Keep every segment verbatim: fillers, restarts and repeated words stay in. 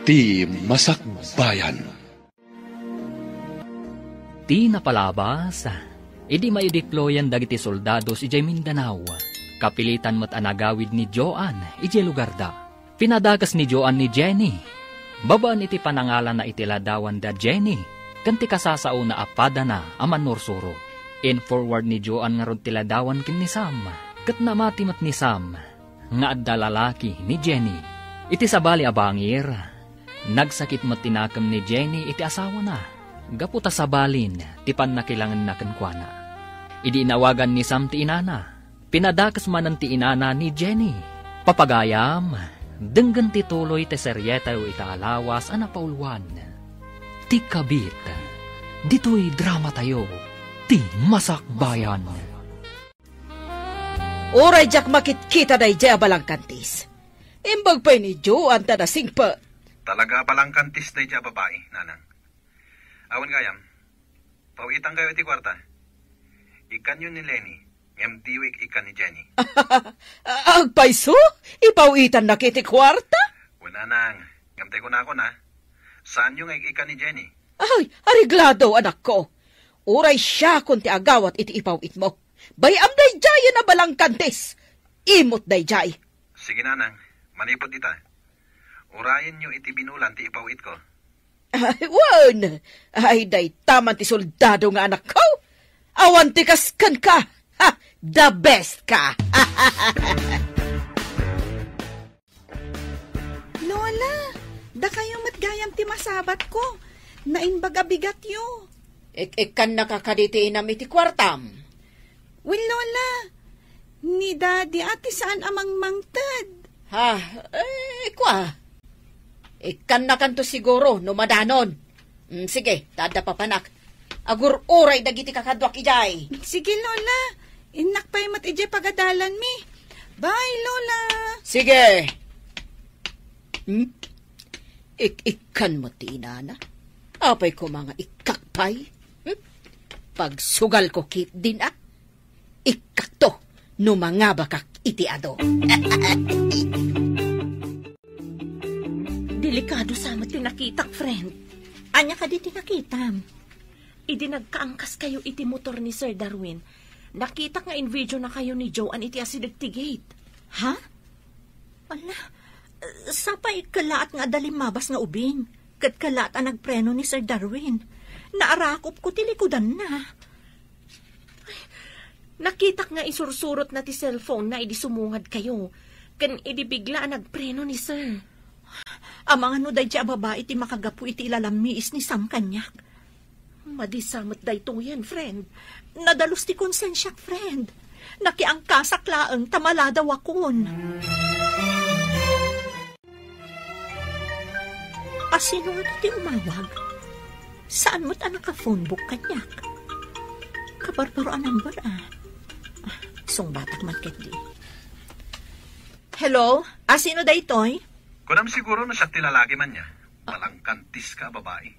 Ti Masakbayan. Ti napalabas, idi maideployan dagiti soldados idiay Mindanao, kapilitan met a nagawid ni Joan idiay lugarda. Pinadakes ni Joan ni Jenny. Babaen iti panangalanna iti ladawan da Jenny ken ti kasasaona a padana a mannursuro. In-forward ni Joan ngarud ti ladawan ken ni Sam, ket namati met ni Sam nga adda lalaki ni Jenny. Iti sabali a bangir, nagsakit met ti nakem ni Jenny iti asawana, gapu ta sabalin ti pannakilangenna kenkuana. Idi inawagan ni Sam ti inana, pinadakes manen ti inana ni Jenny. Papagayam, denggen ti tuloy ti serietayo ita a lawas a napauluan, Ti Kabit. Ditoy dramatayo, Ti Masakbayan. Uray diak makitkita daydiay a balangkantis. Imbag pay ni Joan ta nasingpet. Talaga a balangkantis daydiay a babai, nanang. Awan gayam, pawitankayo iti kuarta. Ikkanyo ni Lenny, ngem diyo ik-, ikkan ni Jenny. Agpayso? Ipawitannaka iti kuarta? Wen, nanang, ngem tay kunakon, a, saanyo nga ik-, ikkan ni Jenny. Ay, areglado, anakko. Uray siakon ti agawat iti ipawitmo. Bay-am daydiayen a balangkantis. Immut daydiay. Sige, nanang, manipud ita, urayenyo iti binulan ti ipawitko. Ay, wen! Ay, dayta man ti soldado nga anakko. Awan ti kas kenka. Ha, the best ka. Lola, dakayo met gayam ti masabatko. Naimbag a bigatyo. Ik-ikkannaka kadi ti inam iti kuartam? Wen, Lola, ni Daddy a ti saan a mangmangted. Ha? Eh, kua. Ikkannakanto siguro no madanon. Mm, sige, ta adda papanak. Agur-uray dagiti kakaduak idiay. Sige, Lola. Innak pay met idiay pagadalanmi. Bye, Lola. Sige. Hmm? Ik-ikkan met ti inana. Apay koma nga ikkak pay? Hmm? Pagsugalko ketdin, a. Ikkakto no mangabakak iti adu. Delikado sa met ti nakitak, friend. Ania kadi ti nakitam? Idi nagkaangkaskayo iti motor ni Sir Darwin, nakitak nga invideonakayo ni Joan iti asideg ti gate. Ha? Ala, sapay kellaat nga adda limmabas nga ubing, ket kellaat a nagpreno ni Sir Darwin. Naarakopko ti likudanna. Ay, nakitak nga isursurotna ti cellphone-na idi sumungadkayo, ken idi bigla a nagpreno ni Sir. Amangan no daydiay a babai ti makagapu iti ilalammiis ni Sam kaniak. Madi sa met daytoyen, friend. Nadalus ti konsensiak, friend. Nakiangkasak laeng ta maladawakon. A sino nga ti umawag? Saan met a naka-phone book kaniak? Kabarbaro a number, a. Ah, sungbatak man ketdi. Hello? A sino daytoy? Kunam siguro no siak ti lalaki man ya. Balangkantis ka a babai.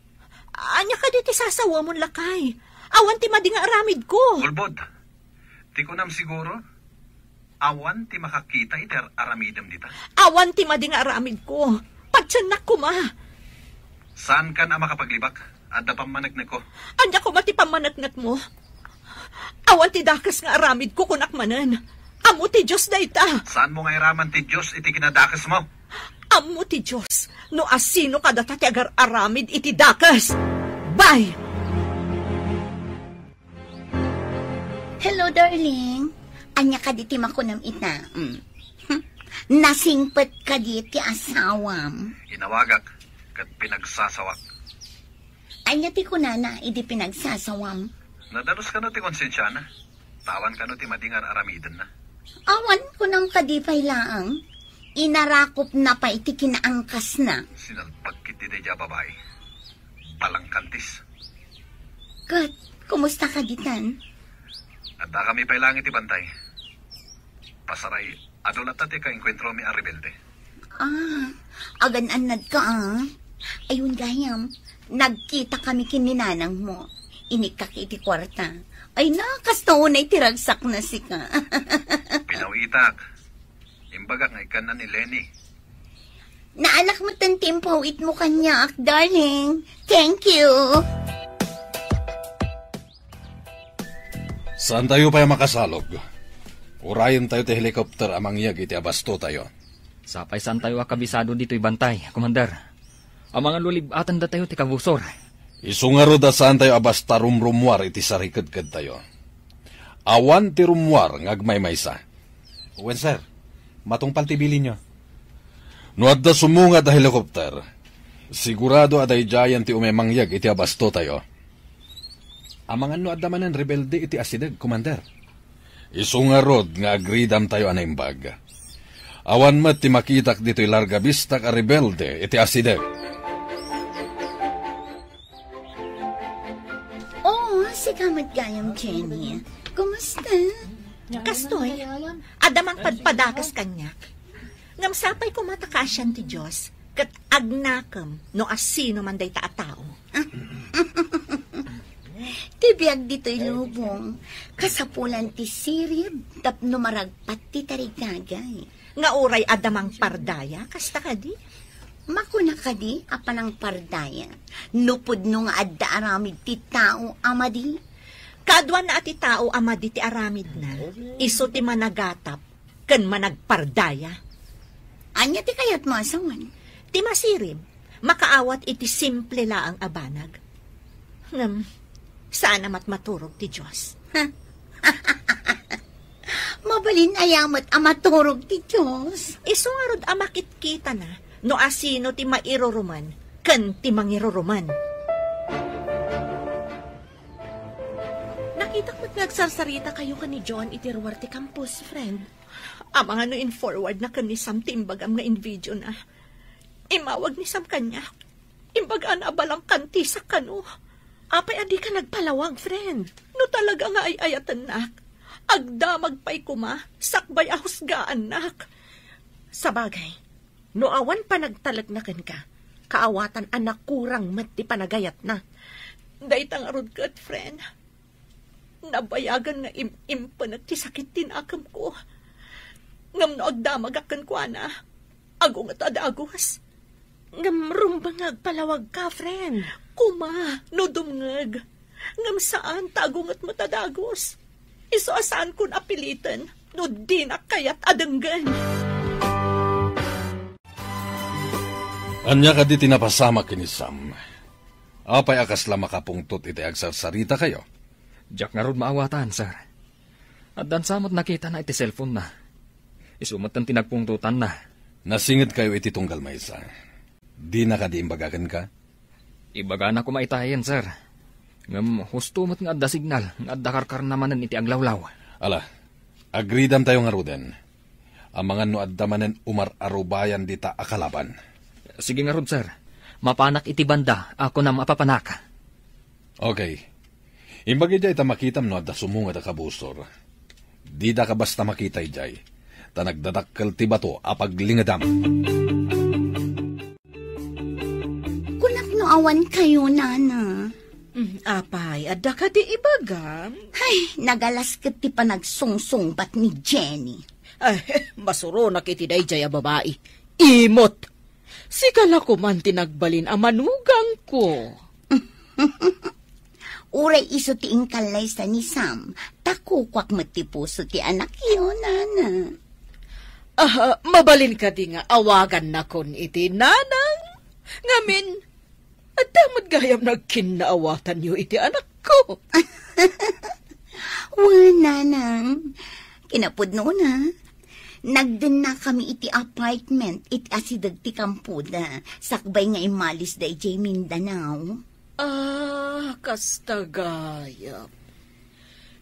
Ania kadi ti sasawamon, lakay? Awan ti madi nga aramidko. Ulbod. Ti kunam siguro, awan ti makakita iti ar-, aramidem dita. Awan ti madi nga aramidko. Patiennak koma. Saankan a makapaglibak? Adda pammaneknekko. Ania koma ti pammaneknekmo? Awan ti dakes nga aramidko, kunak manen. Ammo ti Dios dayta. Saanmo nga iraman ti Dios iti kinadakesmo? Ammo ti Dios no asino kadata ti agar-aramid iti dakes. Bye! Hello, darling. Ania kadi ti makunam ita? Mm. Hm. Nasingpet kadi ti asawam? Inawagak ket pinagsasawak. Ania ti kunana idi pinagsasawam? Nadalus kano ti konsensiana? Tawan kano ti madi nga ar-aramidenna? Awan, kunam kadi pay laeng. Inarakopna pay ti kinaangkasna. Sinalpag ketdi daydiay a babai. Balangkantis. Ket, kumusta kaditan? Addakami pay laeng iti bantay. Pasaray, adu latta ti kaengkuentromi a rebelde. Ah, agan-annadka, a. Ay, wen gayam, nagkitakami ken ni nanangmo. Inikkak iti kuarta. Ay na, kasta unay ti ragsakna sika. Pinawitak. Imbagak nga ikkanna ni Lenny. Naalak metten ti impaw-itmo kaniak, darling. Thank you. Saantayo pay a makasalog. Urayentayo ti helicopter a mangyeg iti abastotayo. Sapay saantayo a kabisado ditoy bantay, Commander. Amangan no lib-atendatayo ti kabusor. Isu ngarud a saantayo a basta rumrummuar iti sarikedkedtayo. Awan ti rummuar nga agmaymaysa. Wen, sir. Matungpal ti bilinyo. No adda sumungad a helicopter, sigurado a daydiayen ti umay mangyeg iti abastotayo. Amangan no adda manen rebelde iti asideg, Commander. Isu ngarud nga agridamtayo a naimbag. Awan met ti makitak ditoy Larga Vista a rebelde iti asideg. Oh, sika met gayam, Jenny. Kumusta? Kastoy, adda mangpadpadakas kaniak. Ngem sapay koma ta kaasian ti Dios, ket agnakem no asino man dayta a tao. Ti biag ditoy lubong, kasapulan ti sirib tapno maragpat ti tarigagay. Nga uray adda mangpardaya, kasta kadi? Makuna kadi a panangpardaya, no pudno nga adda aramid ti tao a madi? Kaaduanna a ti tao a madi ti aramidna, isu ti managatap ken managpardaya. Ania ti kayatmo a sawen? Ti masirib, makaawat iti simple laeng a banag. Ngem, saan a mat-, maturog ti Dios. Mabalin aya met a maturog ti Dios? Isu ngarud a makitkitana no asino ti mairuruman ken ti mangiruruman. Nakitak met nga agsarsarita kayo ken ni John iti ruar ti campus, friend. Amangan no in-forward na ken ni Sam ti imbagam nga in-video na. Imawag ni Sam kaniak. Imbagana a balangkantisak kano. Apay a dika nagpalawag, friend? No talaga nga ay-ayatennak, agdamag pay koma sakbay a husgaannak. Sabagay, no awan panagtalekna kenka, kaawatan a nakurang met ti panagayatna. Dayta ngarud ket, friend, nabayagan nga im-impenek ti sakit ti nakemko. Ngem no agdamagak kenkuana, agunget a dagus. Ngem rumbeng nga agpalawagka, friend. Koma, no dumngeg. Ngem saan ta agunget met a dagus. Isu a saankon a piliten no dinak kayat a denggen. Ania kadi ti napasamak ken ni Sam? Apay a kasla makapungtot iti agsarsarita kayo? Diak ngarud maawatan, sir. Addan sa met nakitana iti cellphone-na. Isu met ti nagpungtotanna. Nasingedkayo iti tunggal maysa. Dina kadi imbaga kenka? Ibagana koma itayen, sir. Ngem husto met nga adda signal nga adda karkarna manen iti aglawlaw. Ala, agridamtayo ngaruden. Amangan no adda manen umar-arubayan dita a kalaban. Sige ngarud, sir. Mapanak iti banda a kunam a papanak. Okay. Imbag idiay ta makitam no adda sumungad a kabusor. Didaka basta makita idiay, ta nagdadakkel ti bato a paglingedam. Kunak no awan kayo, Nana. Mm, apay, adda kadi ibagam? Ay, nagalas ket ti panagsungsungbat ni Jenny. Ay, masuronak iti daydiay a babai. Imot! Sika la koman ti nagbalin a manugangko. Uray isu ti inkallaysa ni Sam, ta kukuak met ti puso ti anakyo, Nana. Ah, mabalin kadi nga awagannakon iti nanang? Ngamin, adda met gayam nagkinnaawatanyo iti anakko. Wen, Nanang. Kinapudnona, nagdennakami iti apartment iti asideg ti kampoda, sakbay nga immalisda idiay Mindanao. Ah, kasta gayam.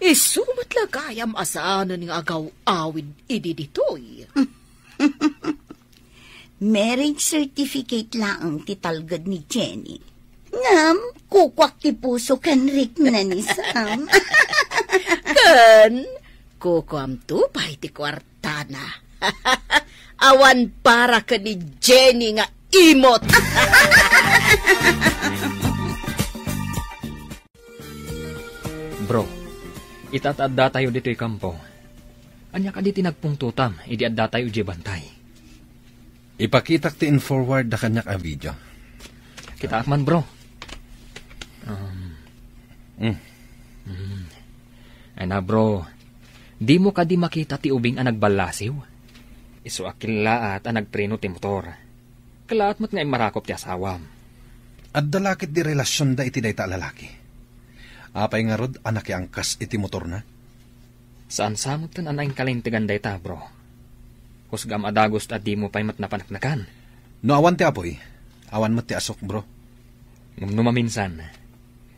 Isu met la gayam a saanen nga agaw-awid idi ditoy. Marriage certificate laeng ti talged ni Jenny. Ngem, kukuak ti puso ken rikna ni Sam. Ken, kukuamto pay ti kuartana. Awan para ken ni Jenny nga imot. Bro, ita ta addatayo ditoy kampo. Ania kadi ti nagpungtotam idi addatayo idiay bantay? Ipakitak ti in-forward da kaniak a video. Kitaak man, bro. Um, Mm. mm. Ay na, bro. Dimo kadi makita ti ubing a nagballasiw? Isu a kellaat a nagpreno ti motor. Kellaat met nga immarakop ti asawam. Adda la ketdi relasionda iti dayta a lalaki. Apay ngarud a nakiangkas iti motorna? Saan sa met a naingkalintegan dayta, bro. Kusgam a dagus ta dimo pay met napaneknekan. No awan ti apuy, awan met ti asuk, bro. Ngem no maminsan,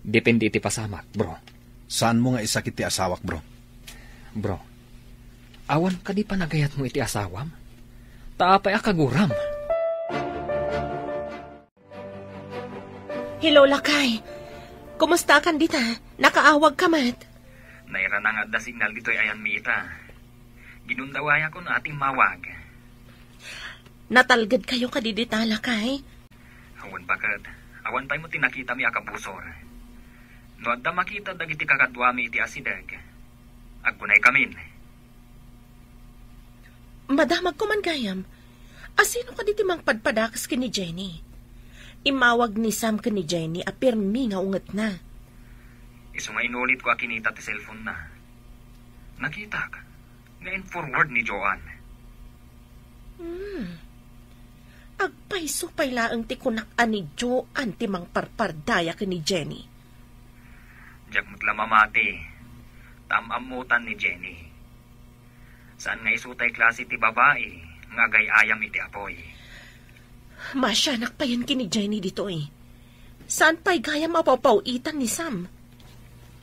depende iti pasamak, bro. Saanmo nga isakit ti asawak, bro? Bro, awan kadi panagayatmo iti asawam? Ta apay a kaguram? Hello, lakay. Kumusta kan dita? Nakaawag ka met? Nairana nga adda signal ditoy ayanmi ita. Ginundawayakon a timmawag. Natalged kayo kadi dita, lakay? Awan baket. Awan pay mo ti nakitami a kabusor. No adda makita dagiti kakaduami iti asideg, agkunay kamin. Madamagko man gayam. Asino kadi ti mangpadpadakes ken ni Jenny? Immawag ni Sam ken ni Jenny a pirmi nga ungetna. Isu nga inulitko a kinita ti cellphone-na. Nakitak nga in-forward ni Joan. Hmm. Agpayso pay laeng ti kunak a ni Joan ti mangparpardaya ken ni Jenny. Diak met la mamati, ta am-ammotan ni Jenny. Saan nga isu tay klase ti babai nga agay-ayam iti apuy. Masianak payen ken ni Jenny ditoy. Saan pay gayam a pawpaw-itan ni Sam?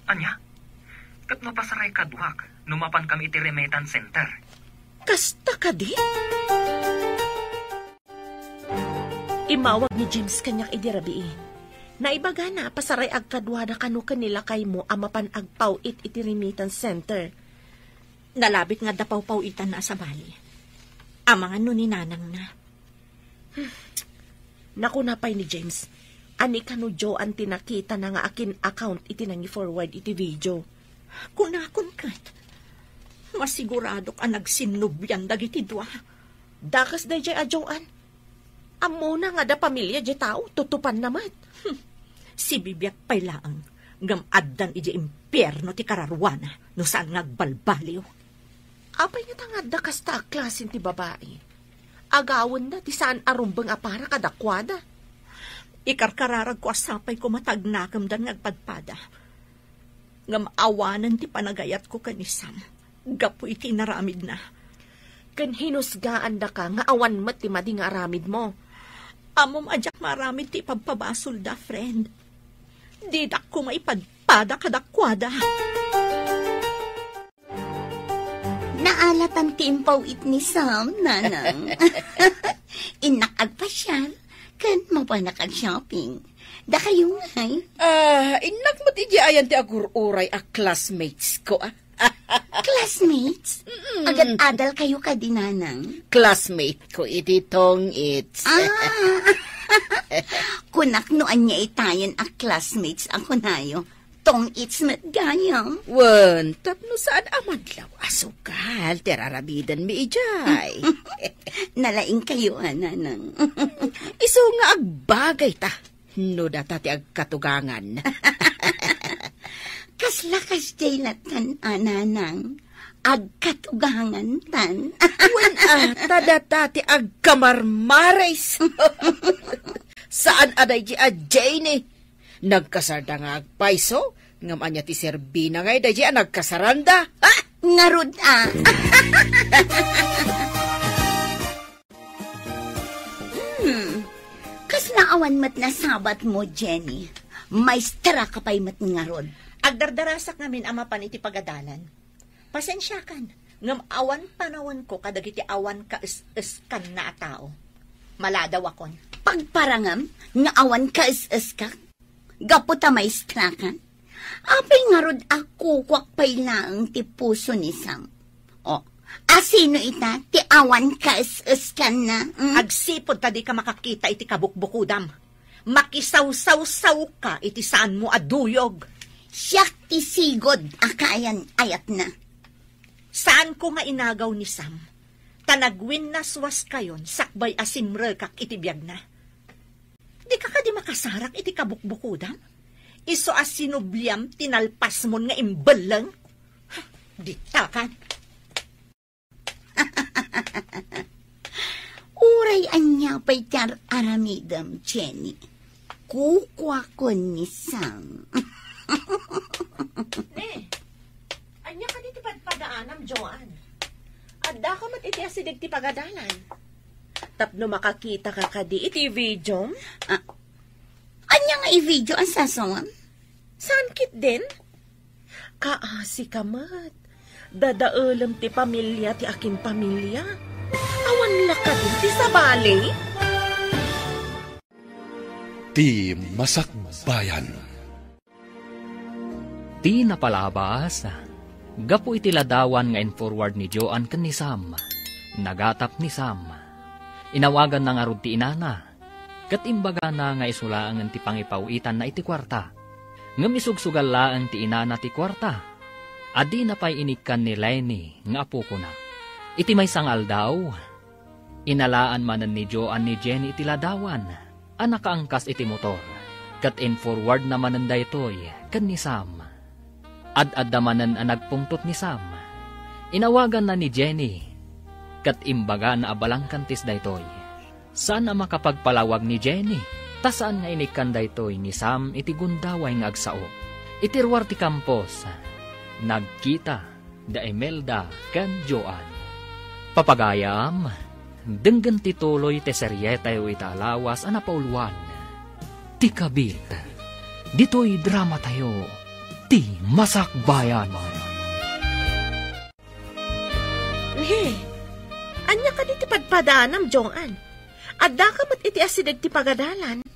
Ania? Ket no pasaray kaduak, no mapan kami iti remittance center? Kasta kadi? Immawag ni James kaniak idi rabii. Naibagana a pasaray agkaduada kano ken ni lakaymo a mapan agpaw-it iti remittance center. Nalabit nga adda pawpaw-itanna a sabali. Amangan no ni nanangna. Nakuna pay ni James, a ni kano Joan ti nakitana nga akin-account iti nangi-forward iti video. Kunakon ket, masiguradok a nagsinnubian dagiti dua. Dakes daydiay a Joan. Ammona nga adda pamilia diay tao, tutupanna met. Hmm. Sibibiag pay laeng, ngem addan idiay impierno ti kararuana, no saan nga agbalbaliw. Apay ngata nga adda kasta a klasen ti babai? Agawenna ti saan a rumbeng a para kadakuada. Ikarkararagko a sapay koma ta agnakemdan nga agpadpada. Ngem awanen ti panagayatko ken ni Sam gapu iti inaramidna. Ken hinusgaandaka nga awan met ti madi nga aramidmo. Ammom a diak maaramid ti ipabpabasolda, friend. Didak koma ipadpada kadakuada. Naalatan ti impaw-it ni Sam, nanang. Innak agpasiar, ken mapanak ag-shopping. Dakayo ngay? Ah, innak met idiay ayan ti agur-uray a classmates ko, ah. Classmates? Mm-mm. Agad-adal kayo kadi, nanang? Classmate ko iti tong-its. Ah! Kunak no ania itayen a classmates a kunayo. Tong-its met gayam. Wen, tapno saan a madlaw a sugal ti raramidenmi idiay. Nalaing kayo, a, nanang. Isu nga agbagay ta, no data ti agkatugangan. Kasla kasdiay lattan, a, nanang. Agkatugangantan. Wen, a, ta data ti agkamarmaris. Saan a daydi a Janie. Nagkasarda nga agpayso, ngem ania ti serbina ngay daydi a nagkasaranda? Ha? Ngarud a. Hmm. Kasla awan met nasabatmo, Jenny. Maestra ka pay met ngarud. Agdardarasak ngamin a mapan iti pagadalan. Pasensiakan, ngem awan panawenko kadagiti awan kaes-eskanna a tao. Maladawakon. Pagparangam nga awan kaes-eska? Gapu ta maestra ka? Apay ngarud a kukuak pay laeng ti puso ni Sam? O, asino ita ti awan kaes-eskanna? Hmm? Agsipud ta dika makakita iti kabukbukodam. Makisawsawsawka iti saanmo a duyog. Siak ti sigud a kaayan-ayatna. Saanko nga inagaw ni Sam. ta nagwinnaswaskayon sakbay a simrekak iti biagna. Dika kadi makasarak iti kabukbukodam? Isu a sinubliam ti nalpasmon nga imbelleng? Ditakan. Uray ania pay ti ar-aramidem, Jenny. Kukuakon ni Sam. Ne, ania kadi ti padpadaanam, Joan? Addaka met iti asideg ti pagadalan. Tapno makakitaka kadi iti video? Ah, ania nga i-video a sasawam? Saan ketdin? Kaasika met. Dadaelem ti pamilia ti akin pamilia. Awan la kadin ti sabali? Ti Masakbayan. Ti napalabas, gapu iti ladawan nga in-forward ni Joan ken ni Sam. Nagatap ni Sam. Inawaganna ngarud ti inana, ket imbagana nga isu laengen ti pangipaw-itanna iti kuarta. Ngem isugsugal laeng ti inana ti kuarta a dina pay inikkan ni Lenny nga apokona. Iti maysa nga aldaw, inalaan manen ni Joan ni Jenny iti ladawan a nakaangkas iti motor, ket in-forwardna manen daytoy ken ni Sam. Ad-adda manen a nagpungtot ni Sam. Inawaganna ni Jenny, ket imbagana a balangkantis daytoy. Saan a makapagpalawag ni Jenny, ta saan nga inikkan daytoy ni Sam iti gundaway nga agsao. Iti ruar ti kampus, nagkita da Imelda ken Joan. Papagayam, denggen ti tuloy ti serietayo ita a lawas a napauluan, Ti Kabit. Ditoy dramatayo, Ti Masakbayan. He, ania kadi ti padpadaanam, Joan? Addaka met iti asideg ti pagadalan.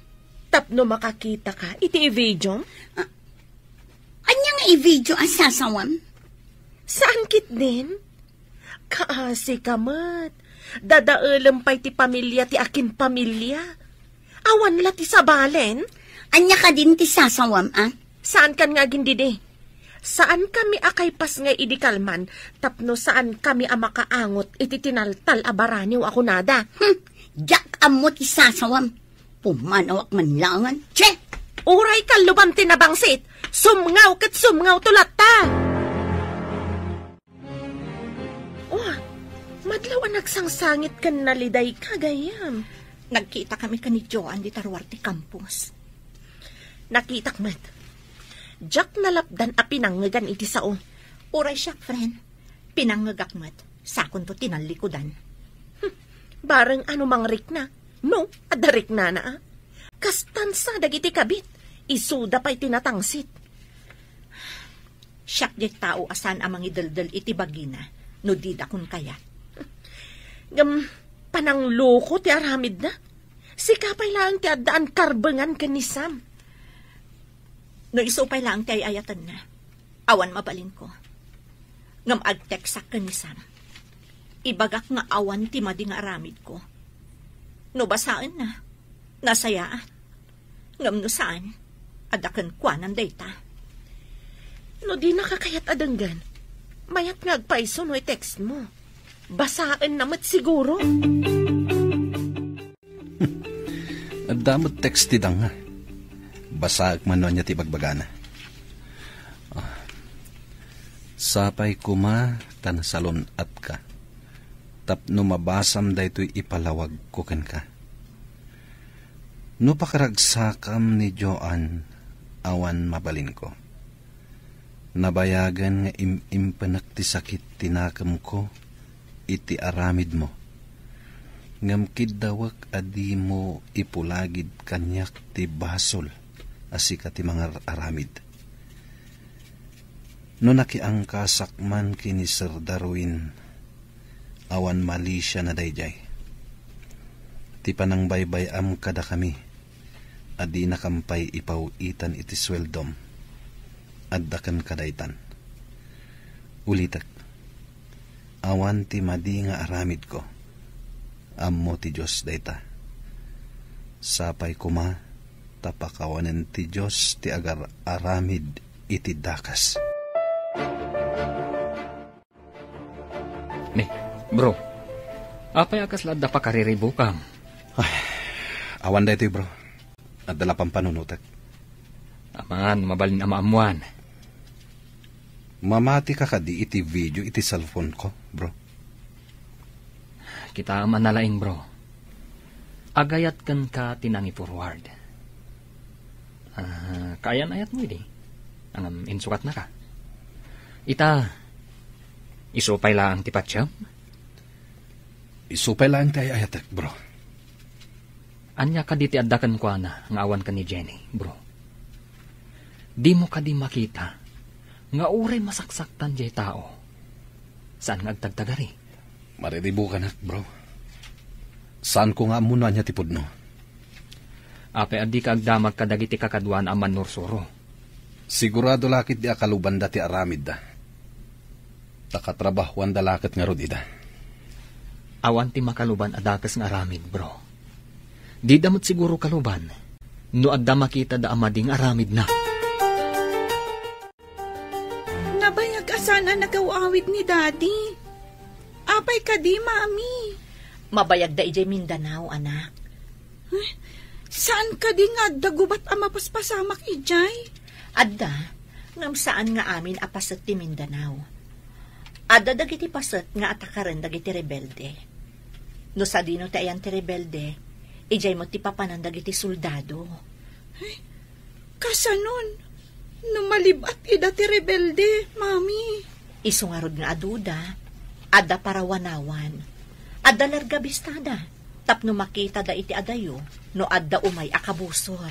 Tapno makakitaka iti i-video? Ah, ania nga i-video a sasawam? Saan ketdin? Kaasika met. Dadaelem pay ti pamilia ti akin pamilia. Awan la ti sabalen? Ania kadin ti sasawam, a? Saankan nga agindidi. Saankami a kaipas nga idi kalman tapno saankami a makaangot iti tinaltal a baraniw a kunada. Hmm, diak ammo ti sasawam. Pumanawak man laengen. Che! Uray kalluban ti nabangsit, sumngaw ket sumngawto latta. Oh, madlaw a nagsangsangit ken nalidayka, gayyem. Nagkitakami ken ni Joan dita ruar ti kampus. Nakitak met. Diak nalapdan a pinangngegan iti sao. Uray siak, friend. Pinangngegak met. Sakonto tinallikudan. Hmm. Bareng ano mangrikna. No, adda riknana, a. Kastan sa dagiti kabit. Isuda pay ti natangsit. Siak diay tao a saan a mangideldel iti bagina no dida kon kayat. Ngem panangloko ti aramidna. Sika pay laeng ti addaan karbengan ken ni Sam. No isu pay laeng ti ay-ayatenna, awan mabalinko. Ngem agteksak ken ni Sam. Ibagak nga awan ti madi nga aramidko. No basaenna, nasayaat. Ngem no saan, adda kenkuanan dayta. No dinaka kayat a denggen, mayat nga agpayso no i-text mo. Basaenna met siguro. Adda met text ti danga. Basaek man no ania ti ibagbagana. Ah, sapay koma ta nasalun-atka tapno mabasam daytoy ipalawagko kenka. No pakaragsakam ni Joan, awan mabalinko. Nabayagen nga im-impenek ti sakit ti nakemko iti aramidmo. Ngem kiddawek a dimo ipulagid kaniak ti basol a sika ti mangar-aramid. No nakiangkasak man ken ni Sir Darwin, awan malisiana daydiay. Ti panangbaybay-am kadakami a dinakam pay ipaw-itan iti sueldom, adda kenka daytan. Ulitek, awan ti madi nga aramidko. Ammo ti Dios dayta. Sapay koma ta pakawanen ti Dios ti agar-aramid iti dakes. Ne, bro. Apay a kasla adda pakariribukam? Ay, awan daytoy, bro. Adda la pampanunotek. Aman, mabalin a maammuan. Mamati ka kadi iti video iti cellphone ko, bro? Kitaem a nalaing, bro. Agayat kenka ti nangi-forward. Ah, kaayan-ayatmo idi. Ngem insukatnaka. Ita, isu pay laeng ti patiem? Isu pay laeng ti ay-ayatek, bro. Ania kadi ti adda kenkuana nga awan ken ni Jenny, bro? Dimo kadi makita nga uray masaksaktan diay tao, saan nga agtagtagari? Mariribukanak, bro. Saanko nga ammo no ania ti pudno. Apay a dika agdamag kadagiti kakaduana a mannursuro? Sigurado la ketdi a kalubanda ti aramidda. Ta katrabahuanda la ket ngarud ida. Awan ti makaluban a dakes nga aramid, bro. Dida met siguro kaluban no adda makitada a madi nga aramidna. Nabayag a saan a nagaw-awid ni Daddy. Apay kadi, Mami? Mabayagda idiay Mindanao, anak. Eh, saan kadi nga adda gubat a mapaspasamak idiay? Adda, ngem saan nga amin a paset ti Mindanao. Adda dagiti paset nga atakaren dagiti rebelde. No sadino ti ayan ti rebelde, idiay met ti papanan dagiti soldado. Ay, kasanon? No malib-at ida ti rebelde, Mami? Isu ngarud nga aduda, adda parawanawan. Adda larga bistada, tapno makitada iti adayo no adda umay a kabusor.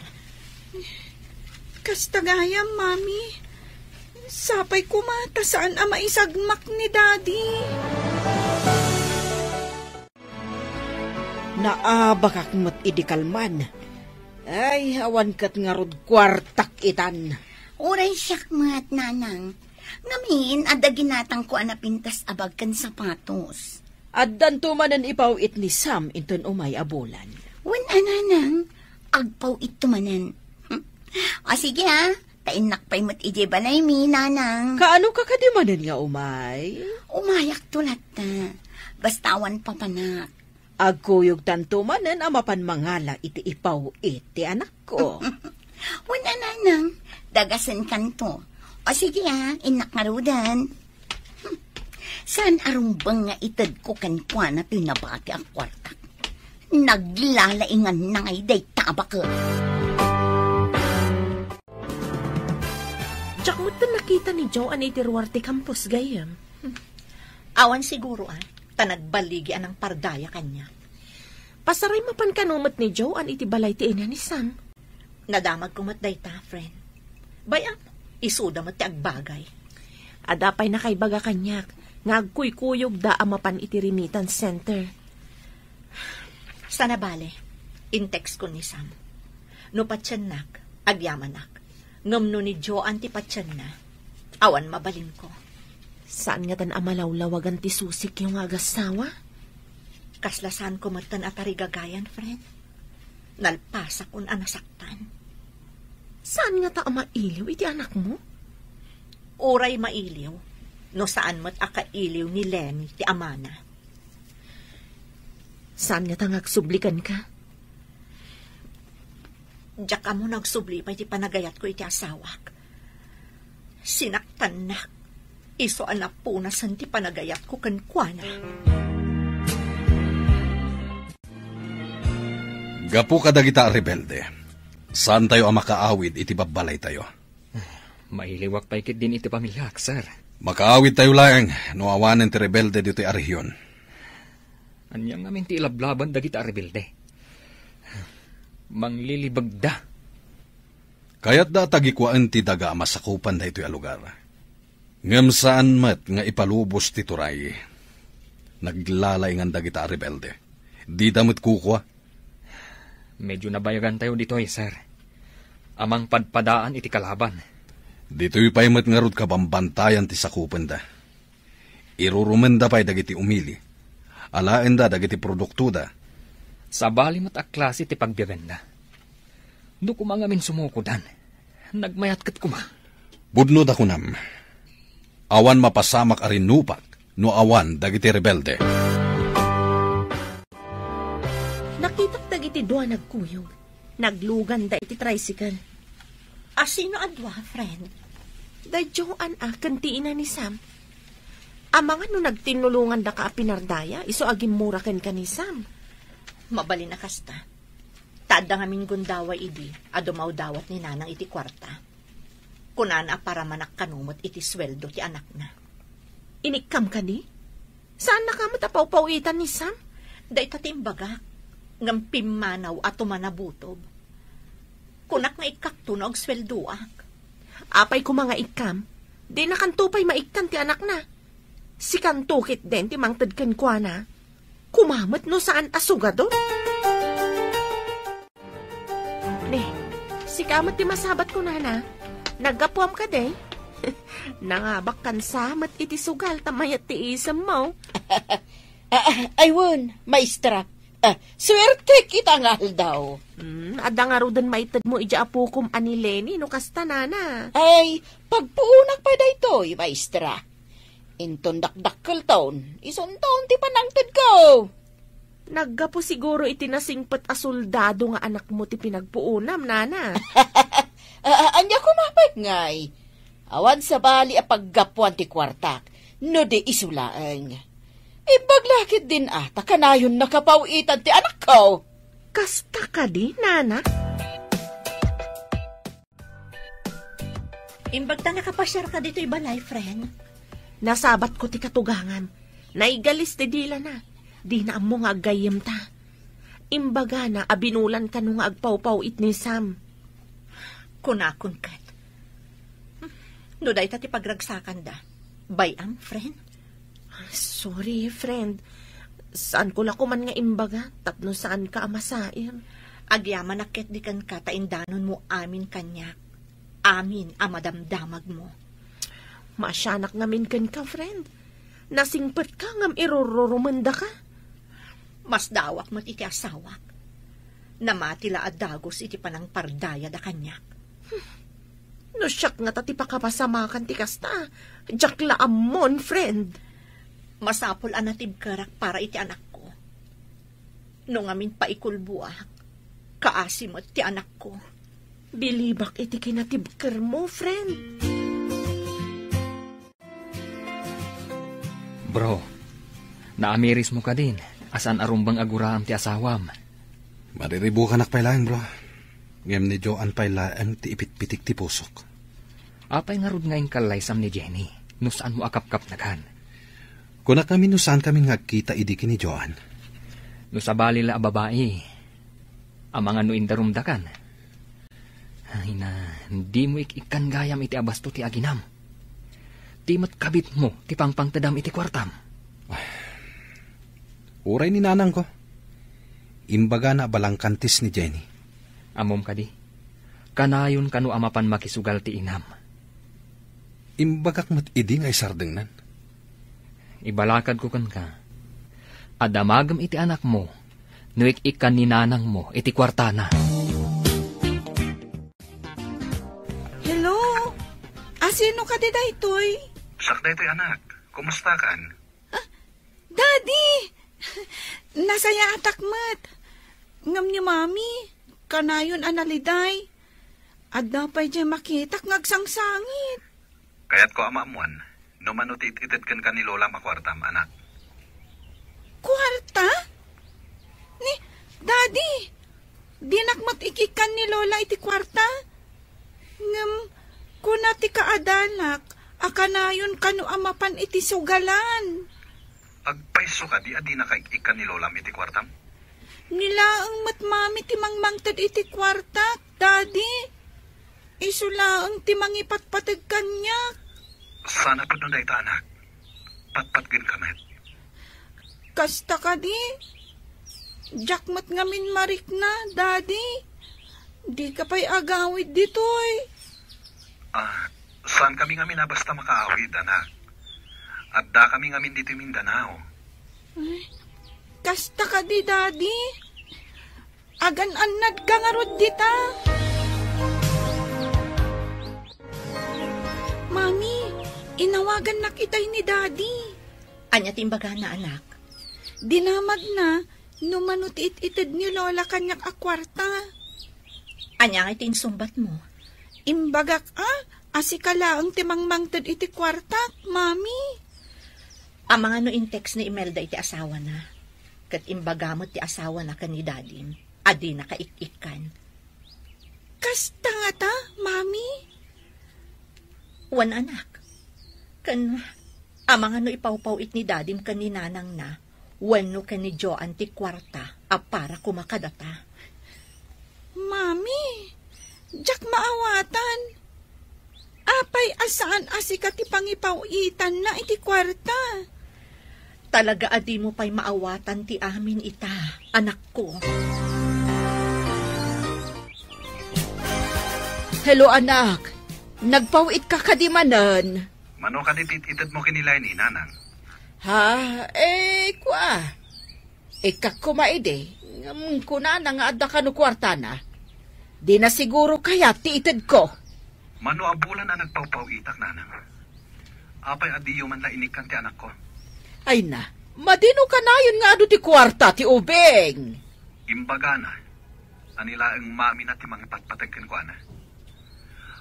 Kasta gayam, Mami. Sapay koma ta saan a maisagmak ni Daddy. Naabakak met idi kalman. Ay, awan ket ngarud kuartak itan. Uray siak met, Nanang. Ngamin, adda ginatangko a napintas a bag ken sapatos. Addanto manen ipaw-it ni Sam inton umay a bulan. Wen a, Nanang, agpaw-itto manen. O sige, a, ta innak pay met idiay balaymi, Nanang. Kaano ka kadi manen nga umay? Umayakto latta. Basta awan papanak. Agkuyogtanto manen a mapan mangala iti ipaw-it ti anakko. Wen a, Nanang, dagasenkanto. O sige, a, innak ngaruden. Saan a rumbeng nga itedko kenkuana toy nabati a kuartak. Naglalainganna ngay dayta a baket. Diak metten nakita ni Joan iti ruar ti campus, gayyem. Awan siguro, a, ta nagbaligi a nangpardaya kaniak. Pasaray mapan kano met ni Joan iti balay ti ina ni Sam. Nadamagko met dayta, friend. Bay-am, isuda met ti agbagay. Adda pay nakaibaga kaniak nga agkuykuyogda a mapan iti remittance center. Sana bale, in-textkon ni Sam. No patiennak, agyamanak. Ngem no ni Joan ti patienna, awan mabalinko. Saan ngatan a malawlawagan ti susikyo nga agassawa? Kasla saanko metten a tarigagayan, friend. Nalpasakon a nasaktan. Saan ngata a mailiw iti anakmo? Uray mailiw, no saan met a kailiw ni Lenny ti amana. Saan ngata nga agsubli kenka? Diak ammo no agsubli pay ti panagayatko iti asawak. Sinaktannak. Isu a napunasen ti panagayatko kenkuana. Gapu kadagita a rebelde, saantayo a makaawid iti babbalaytayo. Mailiwak pay ketdin iti pamiliak, sir. Makaawidtayo laeng no awanen ti rebelde ditoy a rehiyon. Ania ngamin ti ilablaban dagita a rebelde? Manglilibegda. Kayatda a tagikuaen ti daga a masakupan daytoy a lugar. Ngem saan met nga ipalubos ti turay. Naglalaingan dagita a rebelde. Dida met kukua. Medyo nabayagantayo ditoy, sir. A mangpadpadaan iti kalaban. Ditoy pay met ngarud kabambantayan ti sakupenda. Irurumenda pay dagiti umili. Alaenda dagiti produktoda. Sabali met a klase ti pagbiagenda. No koma ngamin sumukodan, nagmayat ket koma. Pudno ta kunam, awan mapasamak a rinnupak no awan dagiti rebelde. Ti dua nagkuyog. Nagluganda iti tricycle. A, sino a dua, friend? Da Joan a ken ti ina ni Sam. Amangan no nagtinnulongandaka a pinardaya, isu a gimmura kenka ni Sam. Mabalin a kasta. Ta adda ngamin gundaway idi a dumawdawat ni Nanang iti kuarta. Kunana a paramanak kano met iti sueldo ti anakna. Inikkam kadi? Saannaka met a pawpawitan ni Sam? Dayta ti imbagak, ngem pimmanaw a tumanabutob. Kunak nga ikkakto no agsueldoak. Apay koma nga ikkam? Dinakanto pay maikkan ti anakna. Sikanto ketdin ti mangted kenkuana. Koma met no saan a sugador. Ne, sika met ti masabat ko, nana. Naggapuam kadi? Nangabakkan sa met iti sugal ta mayat ti isemmo. Ah, ah, ay wen, maestra. Ah, suertek ita nga aldaw. Hmm, adda ngaruden maitedmo idiay apokom a ni Lenny no kasta, nana. Ay, pagpuonak pay daytoy, maestra. Inton dakdakkelton, isunton ti panangtedko. Naggapu siguro iti nasingpet a soldado nga anakmo ti pinagpuonam, nana. Ah, ah, ania koma pay ngay? Awan sabali a paggapuan ti kuartak, no di isu laeng. Imbag la ketdin a ta kanayon nakapaw-itan ti anakko. Kasta kadi, nana? Imbag ta nakapasiarka ditoy balay, friend. Nasabatko ti katugangam. Naigalis ti dilana. Dina ammo nga aggayyemta. Imbagana a binulan kano nga agpawpaw-it ni Sam. Kunakon ket, no dayta ti pagragsakanda, bay-am, friend? Sorry, friend. Saanko la koman nga imbaga tapno saanka a masair. Agyamanak ketdi kenka ta indanonmo amin kaniak. Amin a madamdamagmo. Maasianak ngamin kenka, friend. Nasingpetka ngem irururumendaka. Masdaawak met iti asawak. Namati la a dagus iti panangpardayada kaniak. No siak ngata ti pakapasamakan ti kasta, diak la ammon, friend. Masapul a natibkerak para iti anakko. No ngamin paikulboak, kaasi met ti anakko. Bilibak iti kinatibkermo, friend. Bro, naamirismo kadin a saan a rumbeng a guraem ti asawam? Mariribukanak pay laeng, bro. Ngem ni Joan pay laeng ti ipitpitik ti pusok. Apay ngarud nga inkallaysam ni Jenny no saanmo a kapkapnekan? Kunak ngamin no saankami nga agkita idi ken ni Joan. No sabali la a babai, amangan no indarumdakan. Ay na, dimo ik-ikkan gayam iti abasto ti aginam. Ti met kabitmo ti pangpangtedam iti kuartam. Uray ni nanangko. Imbagana a balangkantis ni Jenny. Ammom kadi? Kanayon kano a mapan makisugal ti inam. Imbagak met idi nga isardengnan. Ibalakadko kenka. Adda magem iti anakmo no ik-ikkan ni nanangmo iti kuartana. Hello? Asino kadi daytoy? Siak daytoy, anak. Kumustakan? Ah, Daddy! Nasayaatak met. Ngem ni Mami, kanayon a naliday. Adda pay diay makitak nga agsangsangit. Kayatko a maammuan no mano ti it-ited kenka ni Lolam a kuartam, anak. Kuarta? Ni, Daddy, dinak met ik-ikkan ni Lola iti kuarta. Ngem, kuna ti kaadanak a kanayon kano a mapan iti sugalan. Agpayso kadi a dinaka ik-ikkan ni Lolam iti kuartam? Ni laeng met Mami ti mangmangted iti kuartak, Daddy. Isu laeng ti mangipatpateg kaniak. Saan a pudno dayta, anak. Patpatgenka met. Kasta kadi? Diak met ngamin marikna, Daddy. Dika pay agawid ditoy. Ah, saankami ngamin a basta makaawid, anak. Addakami ngamin ditoy Mindanao. Ay, kasta kadi, Daddy? Agan-annadka ngarud dita? Mami, inawagannak itay ni Daddy. Ania ti imbagana, anak? Dinamagna, No mano ti it-ited ni Lola kaniak a kuarta? Ania nga iti insungbatmo? Imbagak a, a sika laeng ti mangmangted iti kuartak, Mami. Amangan no in-text ni Imelda iti asawana, ket imbaga met ti asawana ken ni Dadim a dinaka ik-ikkan. Kasta ngata, Mami? Wen, anak. Ken amangan no ipawpaw-it ni Dadim ken ni Nanangna wenno ken ni Joan ti kuarta a para koma kadata. Mami, diak maawatan. Apay a saan a sika ti pangipaw-itanna iti kuarta? Talaga a dimo pay maawatan ti amin ita, anakko. Hello, anak. Nagpaw-itka kadi manen? Mano kadi ti it-itedmo ken ni Leni, Nanang? Ha? Eh, kua. Ikkak koma idi, ngem kunana nga adda kano kuartana. Dina siguro kayat ti itedko. Mano a bulan a nagpawpaw-itak, Nanang? Apay a diyo man la inikkan ti anakko? Ay na, madino kanayon nga adu ti kuarta ti ubing? Imbagana, a ni laeng mamina ti mangipatpateg kenkuana.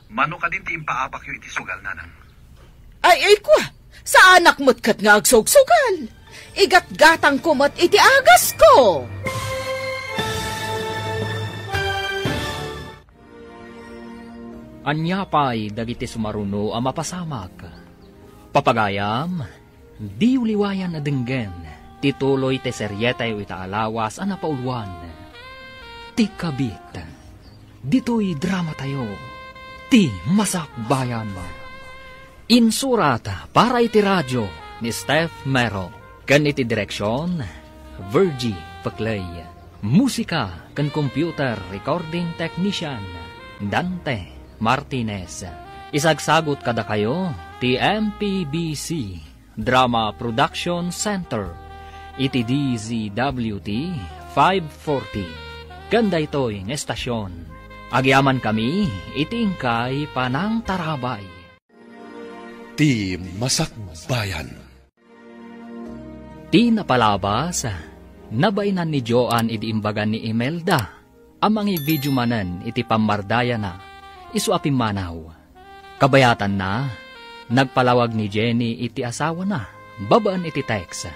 Mano kadin ti impaabakyo iti sugal, Nanang? Ay, ay, kua, saanak met ket nga agsugsugal. Igatgatangko met iti agasko. Ania pay dagiti sumaruno a mapasamak? Papagayam, diyo liwayan a denggen ti tuloy ti serietayo ita a lawas a napauluan, Ti Kabit. Ditoy dramatayo, Ti Masakbayan. Insurat para iti radio ni Steph Mero, ken iti direksion, Virgie Peclay. Musika ken computer recording technician, Dante Martinez. Isagsagut kadakayo ti M P B C Drama Production Center iti D Z W T five forty. Ken daytoy nga estasion, agyamankami iti inkay panangtarabay. Ti Masakbayan. Ti napalabas, nabainan ni Joan idi imbaga ni Imelda a mangivideo manen iti pammardayana isu a pimmanaw. Kabayatanna, nagpalawag ni Jenny iti asawana babaen iti text.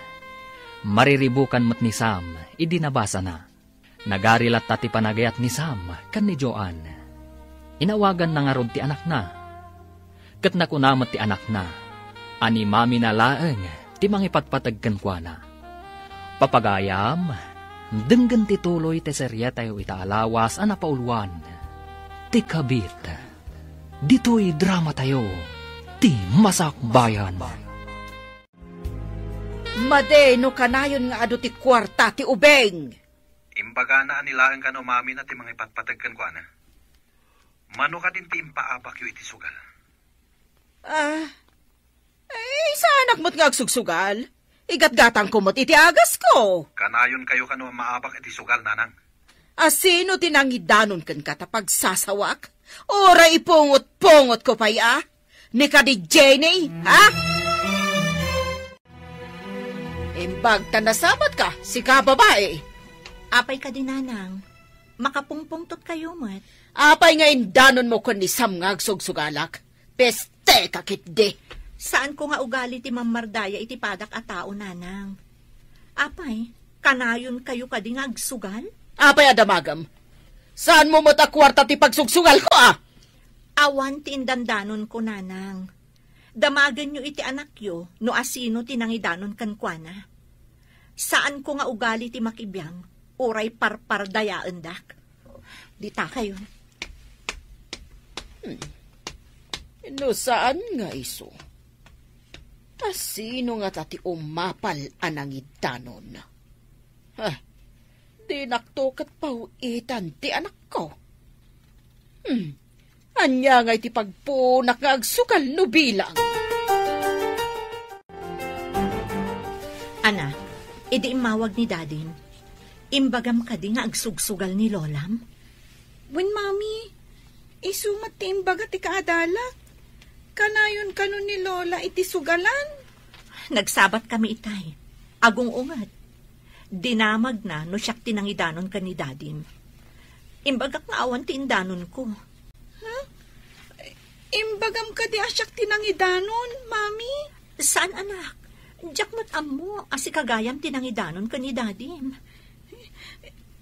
Mariribukan met ni Sam idi nabasana. Nagari latta ti panagayat ni Sam ken ni Joan. Inawaganna ngarud ti anakna. Ket nakuna met ti anakna a ni mamina laeng ti mangipatpateg kenkuana. Papagayam, denggen ti tuloy ti serietayo ita a lawas a napauluan, Ti Kabit. Ditoy dramatayo, Ti Masakbayan. Madi no kanayon nga adu ti kuarta ti ubing. Imbagana a ni laeng kano mamina ti mangipatpateg kenkuana. Mano kadin ti impaabakyo iti sugal? Ah, ay, saanak met nga agsugsugal. Igatgatangko met iti agasko. Kanayonkayo kano a maabak iti sugal, Nanang? A sino ti nangidanon kenka ta pagsasawak? Uray ipungot-pungotko pay a? Ni kadi Jenny, ha? Imbag ta nasabatka, sika babai. Apay kadi, Nanang? Makapungpungtotkayo met. Apay nga indanonmo ken ni Sam nga agsugsugalak? Pesteka ketdi. Saanko nga ugali ti mammardaya iti padak a tao, Nanang. Apay, kanayonkayo kadi nga agsugal? Apay a damagem? Saanmo met a kuarta ti pagsugsugalko, a? Awan ti indandanonko, Nanang. Damagenyo iti anakyo no asino ti nangidanon kenkuana. Saanko nga ugali ti makibiang, uray parpardayaendak. Ditakayo. Hmm. No saan nga isu, asino ngata ti umapal a nangidanon? Ha, dinakto ket paw-itan ti anakko. Hmm. Ania ngay ti pagpunak nga agsugal no bilang? Ana, idi immawag ni Dadim, imbagam kadi nga agsugsugal ni Lolam? Wen, Mami, isu met ti imbaga ti kaadalak. Kanayon kano ni Lola iti sugalan? Nagsabat kami itay. Agung-unget. Dinamagna no siak ti nangidanon ken ni Dadim. Imbagak nga awan ti indanonko. Huh? Imbagam kadi a siak ti nangidanon, Mami? Saan, anak. Diak met ammo a sika gayam ti nangidanon ken ni Dadim.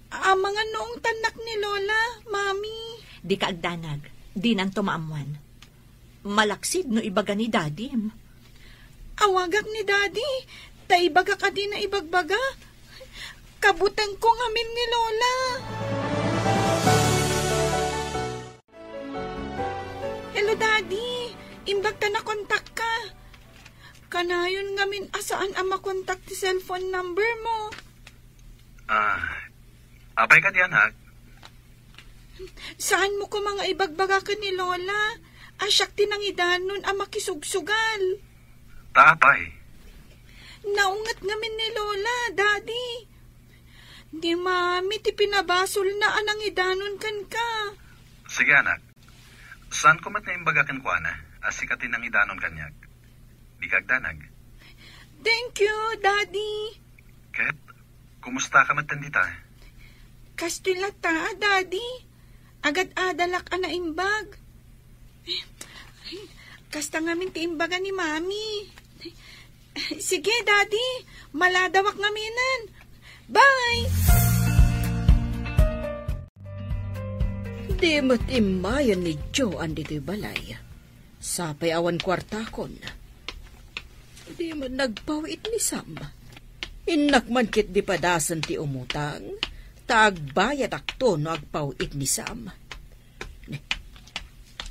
Amangan no ungtannak ni Lola, Mami. Dika agdanag. Dinanto maammoan. Malaksid no ibaga ni Dadim. Awagak ni Daddy, ta ibaga kadin a ibagbaga. Kabutengko ngamin ni Lola. Hello, Daddy. Imbag ta nakontakka. Kanayon ngamin a saan a makontak ti cellphone number mo. Ah, apay kadi, anak? Saanmo koma nga ibagbaga ken ni Lola a siak ti nangidanon a makisugsugal? Ta apay? Naunget ngamin ni Lola, Daddy. Ni Mami ti pinabasolna a nangidanon kenka. Sige, anak. Saanko met nga imbaga kenkuana a sika ti nangidanon kaniak? Dika agdanag. Thank you, Daddy. Ket, kumustaka met dita? Kastoy latta, Daddy. Agad-adalak a naimbag. Kasta ngamin ti imbaga ni Mami. Sige, Daddy. Maladawak ngaminen. Bye! Di met immayen ni Joan ditoy balay. Sapay awan kuartakon. Di met nagpaw-it ni Sam. Innak man ketdi padasen ti umutang, ta agbayadakto no agpaw-it ni Sam.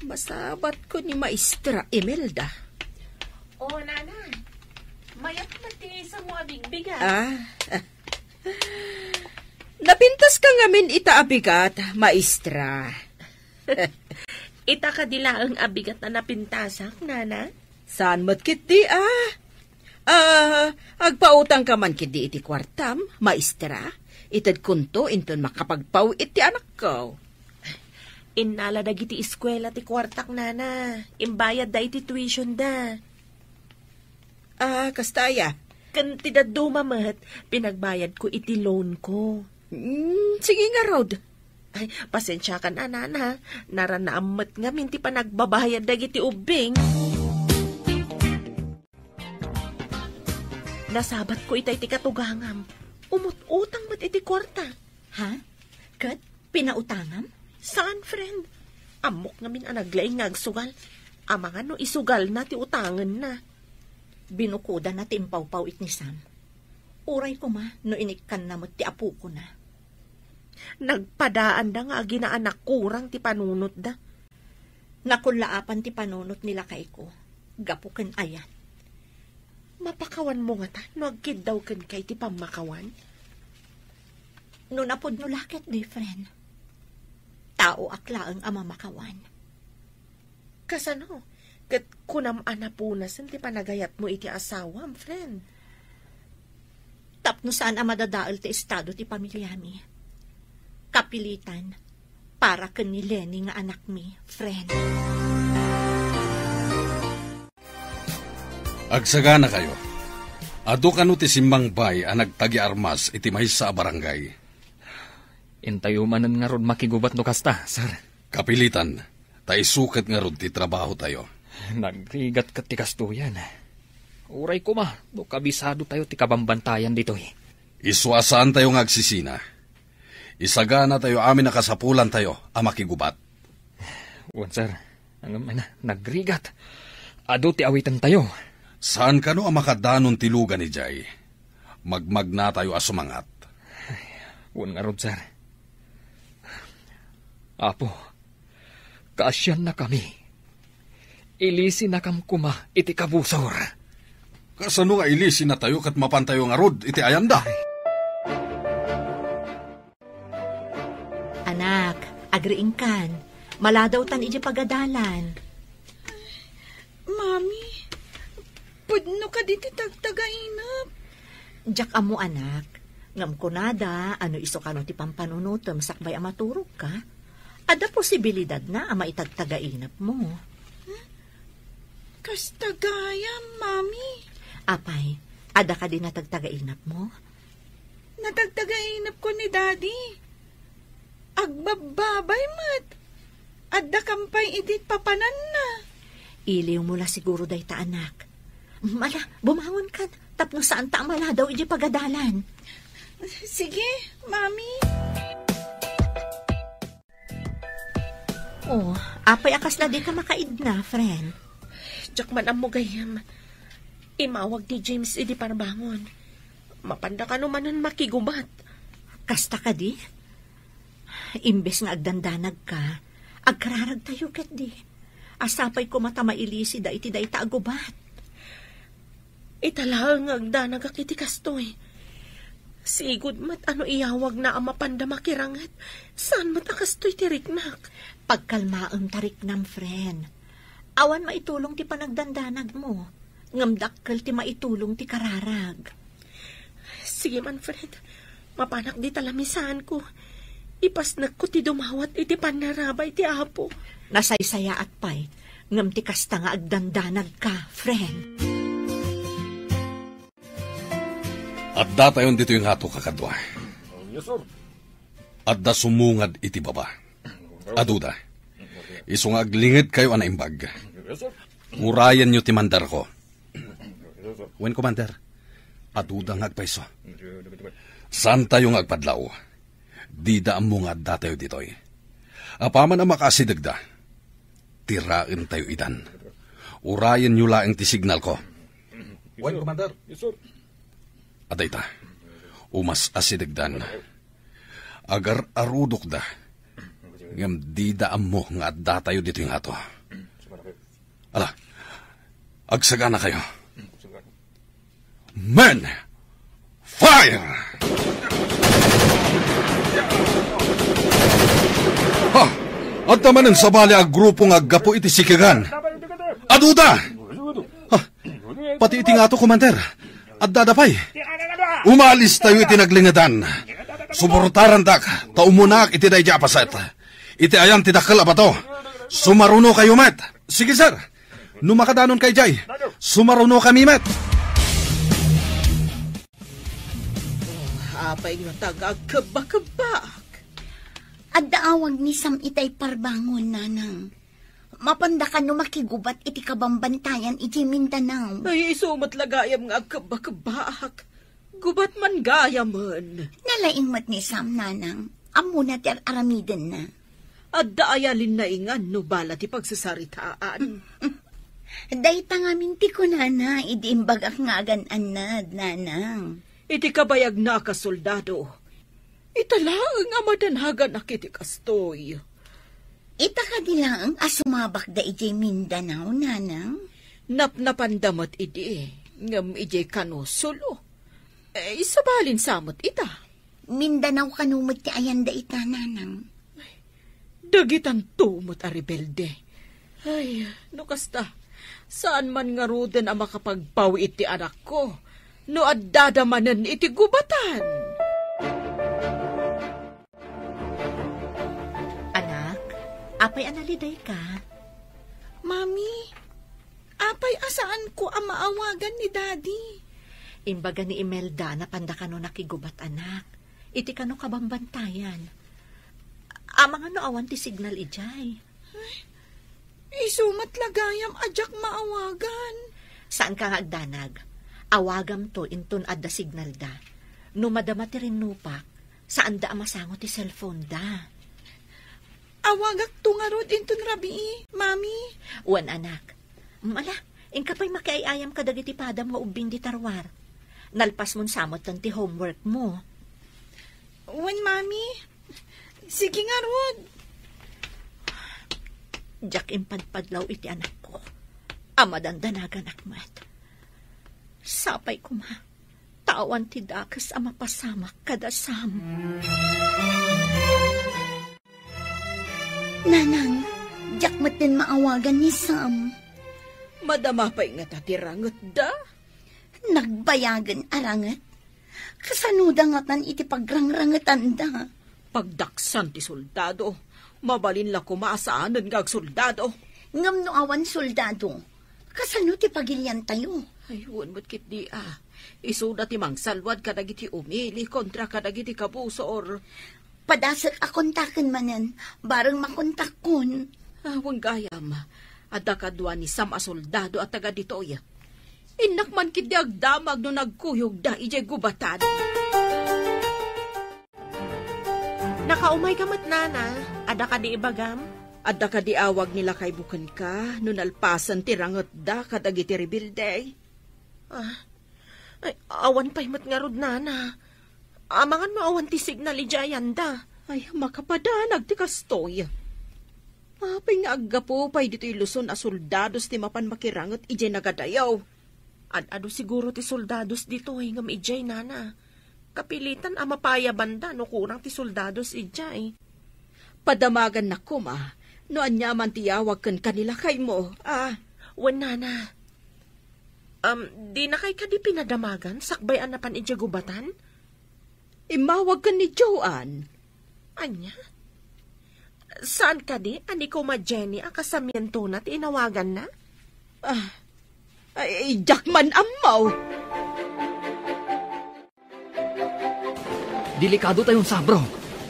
Masabatko ni Maestra Imelda. O, Nana, mayat met ti isamo a bigbigat. Ah, napintaska ngamin ita a bigat, Maestra. Ita kadi laeng a bigat a napintasak, Nana? Saan met ketdi, ah? Ah, agpautangka man ketdi iti kuartam, Maestra. Itedkonto inton makapagpaw-it ti anakko. Innala dagiti eskuela ti kuartak, Nana. Imbayadda iti tuitionda. Ah, kasta aya? Ken ti dadduma met, pinagbayadko iti loanko. Mm, sige ngarud. Ay, pasensiakan a, Nana. Naranaam met ngamin ti panagbabayad dagiti ubbing. Nasabatko itay ti katugangam. Umut-utang met iti kuarta. Ha? Ket pinautangam? Saan, friend. Ammok ngamin a naglaing nga agsugal. Amangan no isugalna ti utangenna. Binukodana ti impawpaw-it ni Sam. Uray koma no inikkanna met ti apokona. Nagpadaanda nga aginaanak kurang ti panunotda. Nakullaapan ti panunot ni lakayko. Gapu ken ayan. Mapakawanmo ngata no agkiddaw kenka iti pammakawan? No napudno la ketdi, friend. Taoak laeng a mamakawan. Kasano? Ket kunam a napunasen ti panagayatmo iti asawam, friend? Tapno saan a madadael ti estado ti pamiliami. Kapilitan, para ken ni Lenny nga anakmi, friend. Agsaganakayo. Adu kano ti simmangbay a nagtagiarmas iti maysa a barangay? Intayo manen ngarud makigubat no kasta, sir. Kapilitan, ta isu ket ngarud ti trabahotayo. Nagrigat ket ti kastoyan. Uray koma, no kabisadotayo ti kabambantayan ditoy. Isu a saantayo nga agsisina. Isaganatayo amin a kasapulantayo a makigubat. Wen, sir. Ngem, nagrigat. Adu ti awitentayo. Saan kano a makadanon ti lugan idiay? Magmagnatayo a sumangat. Wen ngarud, sir. Apo, kaasiannakami. Ilisinakam koma iti kabusor. Kasano nga ilisinatayo ket mapantayo ngarud iti ayanda? Anak, agriingkan. Maladawtan idiay pagadalan. Mami, pudno kadi ti tagtagainep? Diak ammo, anak. Ngem kunada, a no isu kano ti pampanunotem sakbay a maturogka, adda posibilidadna a maitagtagainepmo. Kasta gayam, Mami. Apay, adda kadi natagtagainepmo? Natagtagainepko ni Daddy. Agbabbabay met. Adda kampay idi papananna. Iliwmo la siguro dayta, anak. Ala, bumangon kan, tapno saan ta a maladaw iti pagadalan. Sige, Mami. Oh, apay a kasla dika makaidna, friend? Diak man ammo gayyem. Imawag ni James idi parbangon. Mapanda kano manen makigubat. Kasta kadi? Imbes nga agdandanagka, agkararagtayo ketdi. Sapay koma ta mailisida iti dayta a gubat. Ita laeng nga agdanagak iti kastoy. Sigud met a no iyawagna a mapanda makiranget, saan met a kastoy ti riknak. Pagkalmaem ta riknam, friend. Awan maitulong ti panagdandanagmo, ngem dakkel ti maitulong ti kararag. Sige man, friend. Mapanak dita lamisaanko. Ipasnekko ti dumawat iti pannarabay ti Apo. Nasaysayaat pay, ngem ti kasta nga agdandanagka, friend. Addatayon ditoy ngato, kakadua. Yes, sir. Adda sumungad iti baba. Aduda. Isu nga aglingedkayo a naimbag. Yes, sir. Urayenyo ti mandarko. Wen, Commander, aduda nga agpayso. Saantayo nga agpadlaw. Dida ammo nga addatayo ditoy. Apaman a makaasidegda, tiraentayo idan. Urayenyo laeng ti signalko. Wen, Commander. Adayta, umas-asidegdan. Agar-arudokda. Ngem dida ammo nga addatayo ditoy ngato. Ala, agsaganakayo. Men, fire! Ha! Adda manen sabali a grupo nga aggapu iti sikegan. Aduda! Ha! Pati iti ngato, Commander. Addada pay. Umalistayo iti naglingedan. Suportarandak, ta umunaak iti daydi a paset. Iti ayan ti dakkel a bato. Sumarunokayo met. Sige, sir. No makadanon kay jay, sumarunokami met. Apay nga taga agkebba-kebbak? Adda awag ni Sam itay parbangon, nanang. Mapanda kano makigubat iti kabambantayan iti Mindanao. Ay, isu met la gayam nga agkebba-kebbaak. Gubat man gayamen. Nalaing met ni Sam, nanang. Ammona ti ar-aramidenna. Adda aya linnaingan no bala ti pagsasaritaan. Dayta ngamin ti kunana idi imbagak nga agan-annad, nanang. Iti kabayagna a kasoldado, ita laeng a madanaganak iti kastoy. Ita kadi laeng a sumabakda idiay Mindanao, nanang? Napnapanda met idi, ngem idiay kano solo. Eh, sabalin sa met ita. Mindanao kano met ti ayanda ita, nanang? Dagitanto met a rebelde. Ay, no kasta, saan man ngaruden a makapagpaw iti anakko no addada manen iti gubatan. Anak, apay a nalidayka? Mami, apay a saanko a maawagan ni Daddy? Imbaga ni Imelda a napanda kano nakigubat, anak. Iti kano kabambantayan. Amangan no awan ti signal idiay. Ay, isu met la gayam a diak maawagan. Saanka nga agdanag. Awagamto inton adda signalda. No madama ti rinnupak, saanda a masango ti cellphone da. Awagakto ngarud inton rabii, Mami. Wen, anak. Ala, inka pay makiay-ayam kadagiti padam nga ubbing di tarwar. Nalpasmon sa metten ti homeworkmo. Wen, Mami. Sige ngarud. Diak impadpadlaw iti anakko a madandanaganak met. Sapay koma ta awan ti dakes a mapasamak kada Sam. Nanang, diak metten maawagan ni Sam. Madama pay ngata ti rangetda? Nagbayagen a ranget? Kasanoda ngatan iti pagrangrangetanda? Pagdaksan ti soldado, mabalin la koma a saanen nga agsoldado. Ngem no awan soldado, Kasano ti pagiliantayo? Ay, wen met ketdi, a. Isuda ti mangsalwad kadagiti umili kontra kadagiti kabusor. Padasek a kontaken manen, bareng makontakkon. A, wen gayam, adda kadua ni Sam a soldado a taga ditoy. Innak man ketdi agdamag no nagkuyogda idiay gubatan. Nakaumayka met, nana. Adda kadi ibagam? Adda kadi awag ni lakaymo kenka no nalpasen ti rangetda kadagiti rebelde? A, ay, awan pay met ngarud, nana. Amangan no awan ti signal idiay ayanda. Ay, makapadanag ti kastoy. Apay nga aggapu pay ditoy Luzon a soldados ti mapan makiranget idiay nagadayo? Ad-adu siguro ti soldados ditoy ngem idiay, nana. Kapilitan a mapayabanda no kurang ti soldados idiay. Padamagannak koma no aniaman ti yawag kenka ni lakaymo, a. Wen, nana. Am, dinakay kadi pinadamagan sakbay a napan idiay gubatan? Immawag ken ni Joan. Ania? Saan kadi a ni Kuma Jenny a kasamientona ti inawaganna? A, ay, diak man ammo. Delikado tayon sa, bro.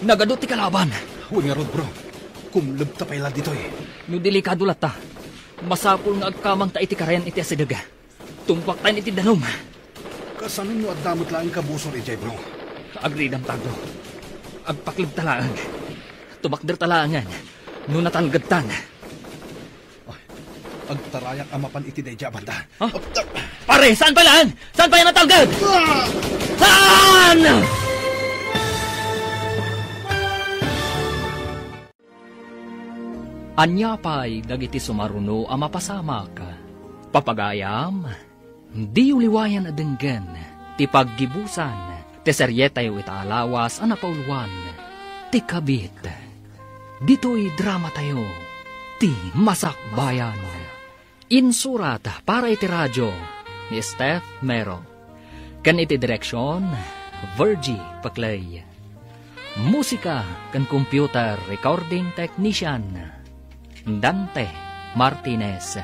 Nagadu ti kalaban. Wen ngarud, bro. Kumlebta pay la ditoy. No delikado latta, masapul nga agkamangta iti karayan iti asideg. Tungpaktayon iti danum. Kasano no adda met laeng kabusor idiay, bro? Agridamta, bro. Agpaklebta laeng. Tumakderta laengen no natalgedtan. Ay, agtarayak a mapan iti daydiay a banda. Ha? Pare, saan pay laeng? Saan pay a natalged? Ah! Saan? Ania pay dagiti sumaruno a mapasamak? Papagayam, diyo liwayan a denggen ti paggibusan ti serietayo ita a lawas a napauluan, Ti Kabit. Ditoy dramatayo, Ti Masakbayan. Insurat para iti radio ni Steph Mero, ken iti direksion, Virgie Paclay. Musika ken computer recording technician, Dante Martinez.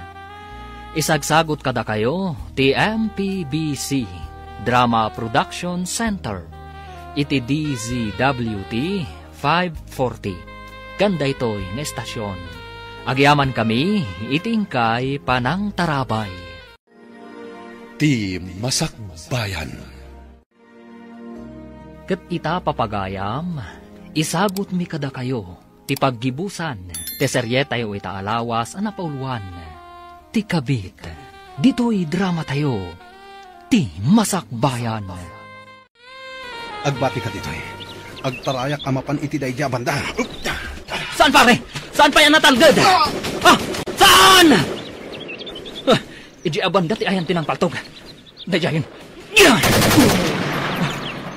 Isagsagut kadakayo ti M P B C Drama Production Center iti D Z W T five forty ken daytoy nga estasion. Agyamankami iti inkay panangtarabay. Ti Masakbayan. Ket ita, papagayam, isagutmi kadakayo ti paggibusan ti serietayo ita a lawas a napauluan, Ti Kabit. Ditoy dramatayo, Ti Masakbayan. Agbatika ditoy. Agtarayak a mapan iti daydiay a banda. Saan, pare? Saan pay a natalged? Ah! Ah! Saan? Ah, idiay a banda ti ayan ti nangpaltog. Daydiayen.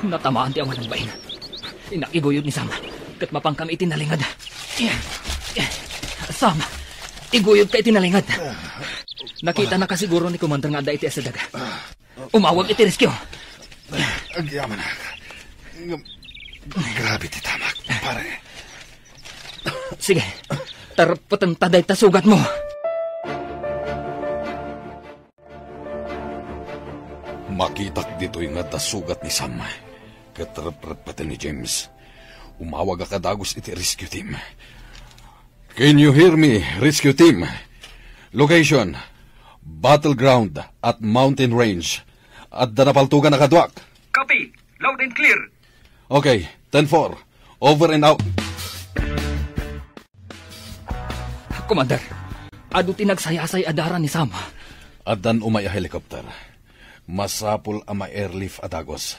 Natamaan ti awan nagbain. Innak iguyod ni Sam. Ket mapankami iti nalinged. Sam, iguyodka iti nalinged. Nakitanaka siguro ni Commander nga adda iti asideg. Umawag iti rescue. Agyamanak. Ngem, grabe ti tamak, pare. Sige, tarpeten ta dayta sugatmo. Makitak ditoy nga adda sugat ni Sam, ket reprepeten ni James. Umawagak a dagus iti rescue team. Can you hear me, rescue team? Location, battleground at mountain range. Adda napaltogan a kaduak. Copy. Loud and clear. Okay, ten four. Over and out. Commander, adu ti nagsayasay a dara ni Sam. Addan umay a helicopter. Masapul a ma-airlift a dagus.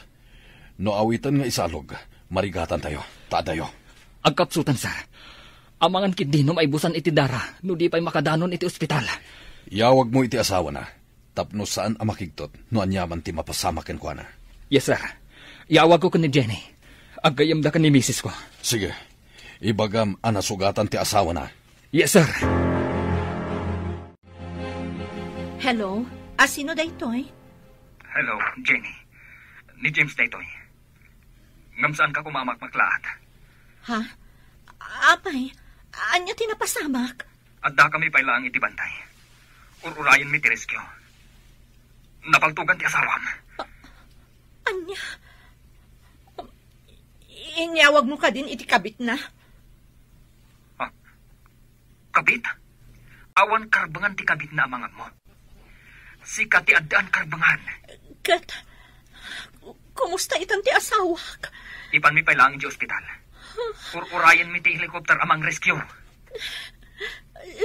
No awiten nga isalog, marigatantayo. Ta adayo. Agkapsutan, sir. Amangan ketdi no maibusan iti dara no di pay makadanon iti ospital. Yawagmo iti asawana tapno saan a makigtot no aniaman ti mapasamak kenkuana. Yes, sir. Yawagko ken ni Jenny. Aggayyemda ken ni misis ko. Sige. Ibagam a nasugatan ti asawana. Yes, sir. Hello? A sino daytoy? Hello, Jenny. Ni James daytoy. Ngem saanka koma a makmaklaat. Ha? Apay, ania ti napasamak? Addakami pay laeng iti bantay. Ur-urayenmi ti rescue. Napaltugan ti asawam. Ania? Inyawagmo kadin iti kabitna? Ah, kabit? Awan karbengan ti kabitna a mangngegmo. Sika ti addaan karbengan. Ket, kumusta itan ti asawak? Ipanmi pay laeng idiay ospital. Ur-urayenmi ti helicopter a mangrescue.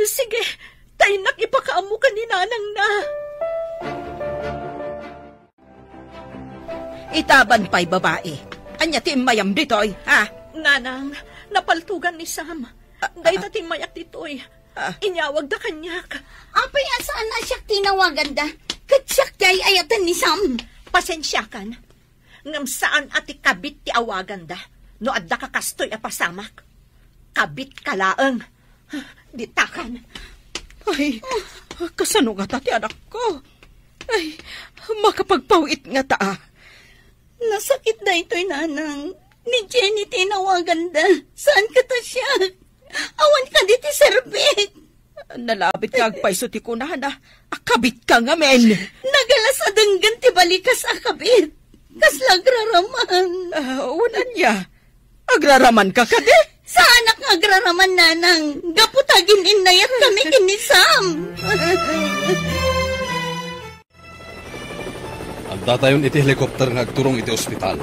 Sige, ta innak ipakaammo ken ni nanangna. Itaban pay, babai. Ania ti immayam ditoy, ha? Nanang, napaltugan ni Sam. Ah, dayta ah. Ti immayak ditoy. Ah. Inyawagda kaniak. Apay a saan a siak ti inawaganda? Ket siak ti ay-ayaten ni Sam. Pasensiakan. Ngem saan a ti kabit ti awaganda no adda ka kastoy a pasamak. Kabitka laeng. Ditakan. Ay, kasano ngata ti anakko? Ay, makapagpaw-it ngata, a. Nasakit daytoy, nanang. Ni Jenny ti inawaganda. Saan kata siak? Awan kadi ti serbik. Nalabit nga agpayso ti kunana a kabitka ngamin. Nagalas a denggen ti balikas a kabit. Kasla agraraman. Ah, wen ania? Agraramanka kadi? Saanak nga agraraman, nanang. Gapu ta agin-innayat kami ken ni Sam. Addatayon iti helicopter nga agturong iti ospital.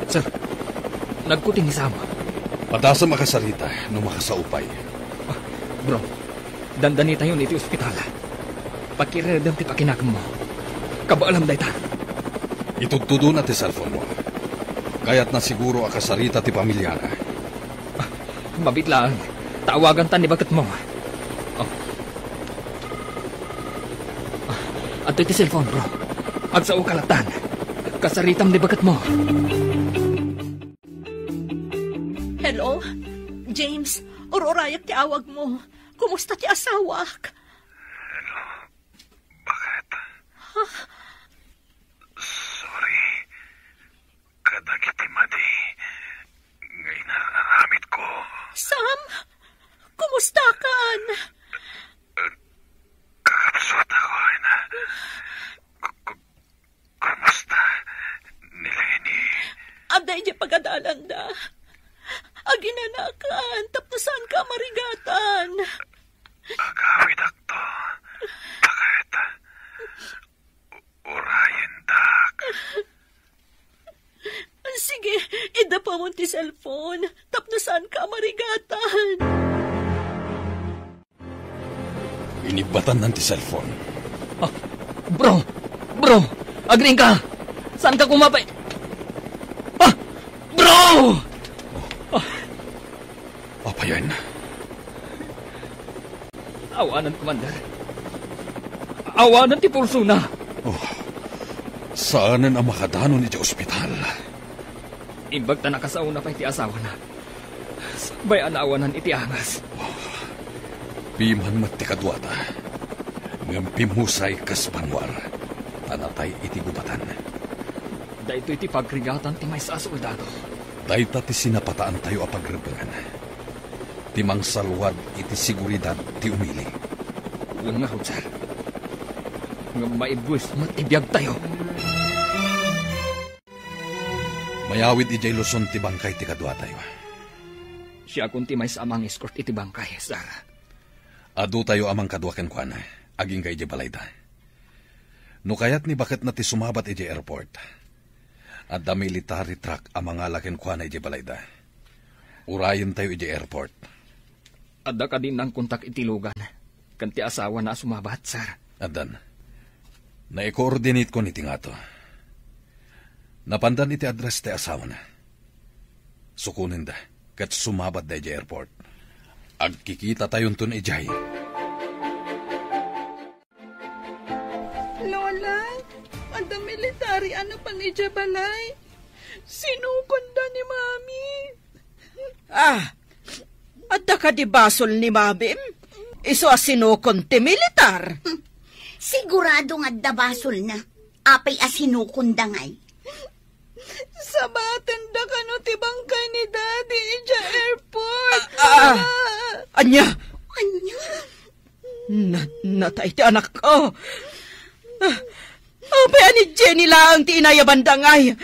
Sir, nagkuting ni Sam. Padasem a kasarita no makasao pay. Ah, bro, dandanitayon iti ospital. Pakiredem ti pakinakemmo. Kabaalam dayta. Itudtudona ti cellphone-mo. Kayatna siguro a kasarita ti pamiliana. Ah, mabiit laeng. Tawaganta ni baketmo. Oh. Ah, adtoy ti cellphone, bro. Agsaoka lattan. Kasaritam ni baketmo. Hello? James, ur-urayak ti awagmo. Kumusta ti asawak? Hello? Bakit? Ha? Sorry. Kadagiti madi nga inararamidko. Sam, kumustakan? Kakabsat ako, Ina. Ku-, ku-, kumusta ni Lenny? Adda idiay pagadalanda. Aginanakan, tapno saanka a marigatan. Agawidakto. Bakit? Urayendak. Sige, idapamon ti cellphone, tapno saanka a marigatan. Inibatannan ti cellphone. Ah, bro! Bro! Agriingka! Saanka koma pay-, ah! Bro! Ah! Apayen? Awanen, Commander. Awanen ti pulsona. Oh, saanen a makadanon iti ospital. Imbag ta nakasaona pay ti asawana. Sakbay a naawanan iti angas. Oh, piman met ti kaduata. Ngem pimmusay kas banwar, ta natay iti gubatan. Daytoy ti pagrigatan ti maysa a soldado. Dayta ti sinapataantayo a pagrebbengan. Ti mangsalwad iti seguridad ti umili. Wen ngarud, sir. Ngem maibues met ti biagtayo. Mayawid idiay Luzon ti bangkay ti kaduatayo. Siakon ti maysa a mang-escort iti bangkay, sir. Adutayo a mangkadua kenkuana, agingga idiay balayda. No kayat ni baketna ti sumabat idiay airport, adda military truck a mangala kenkuana idiay balayda. Urayentayo idiay airport. Adda kadi nangkontak iti lugan ken ti asawana a sumabat, sir? Addan. Naikoordinatekon iti ngato. Napandan iti address ti asawana. Sukonenda ket sumabatda idiay airport. Agkikitatayonton idiay. Lola, adda military a napan idiay balay. Sinukonda ni Mami. Ah, adda kadi basol ni Mamim? Isu a sinukon ti militar. Sigurado nga adda basolna. Apay a sinukonda ngay? Sabatenda kano ti bangkay ni Daddy idiay airport. Ah, ah. Lola. Ania? Ania? Na, natay ti anakko. Ah, apay a ni Jenny laeng ti inayabanda ngay?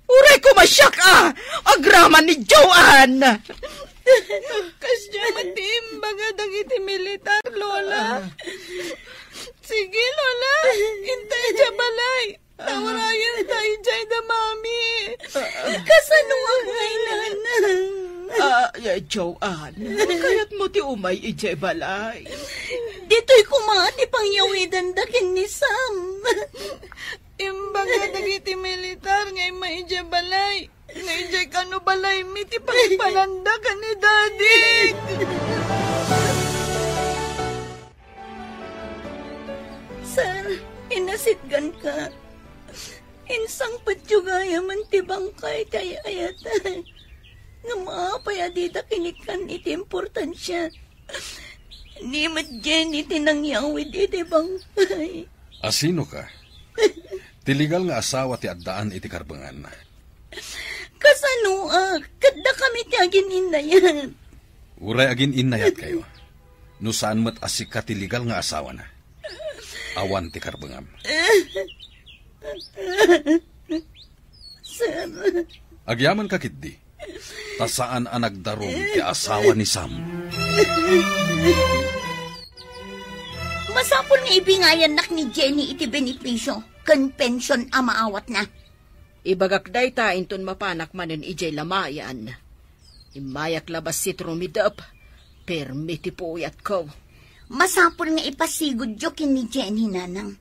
Uray koma siak a agraman ni Joanne. Kasdiay met ti imbaga dagiti militar, Lola. Ah. Sige, Lola. Intay idiay balay. Tawarayen ta idiay da Mami. Kasano a ngay, Nanang? Ah, ya, Joanne, kayatmo ti umay idiay balay? Ditoy koma ti pangyawidanda ken ni Sam. Imbaga dagiti militar nga imma idiay balay nga idiay kano balaymi ti pangipananda ken ni Daddy. Sir, inasitganka. Insangpetyo gayamen ti bangkay ti ay-ayatan. Ngem apay a dida kinikkan iti importansia? Ni met Jenny ti nangyawid iti bangkay. Asino ka? Ti legal nga asawa ti addaan iti karbengan. Kasano a? Ket dakami ti agin-innayat. Uray agin-innayat kayo. No saan met a sika ti legal nga asawana. Awan ti karbengam. Sir. Agyaman ka ketdi. Ta saan a nagdarum ti asawa ni Sam. Masapul nga ibingayannak ni Jenny iti benepisio ken pension a maawatna. Ibagak dayta inton mapanak manen idiay lamayan. Immayak la bassit rumidep, permi ti puyatko. Masapul nga ipasigudyo ken ni Jenny, Nanang,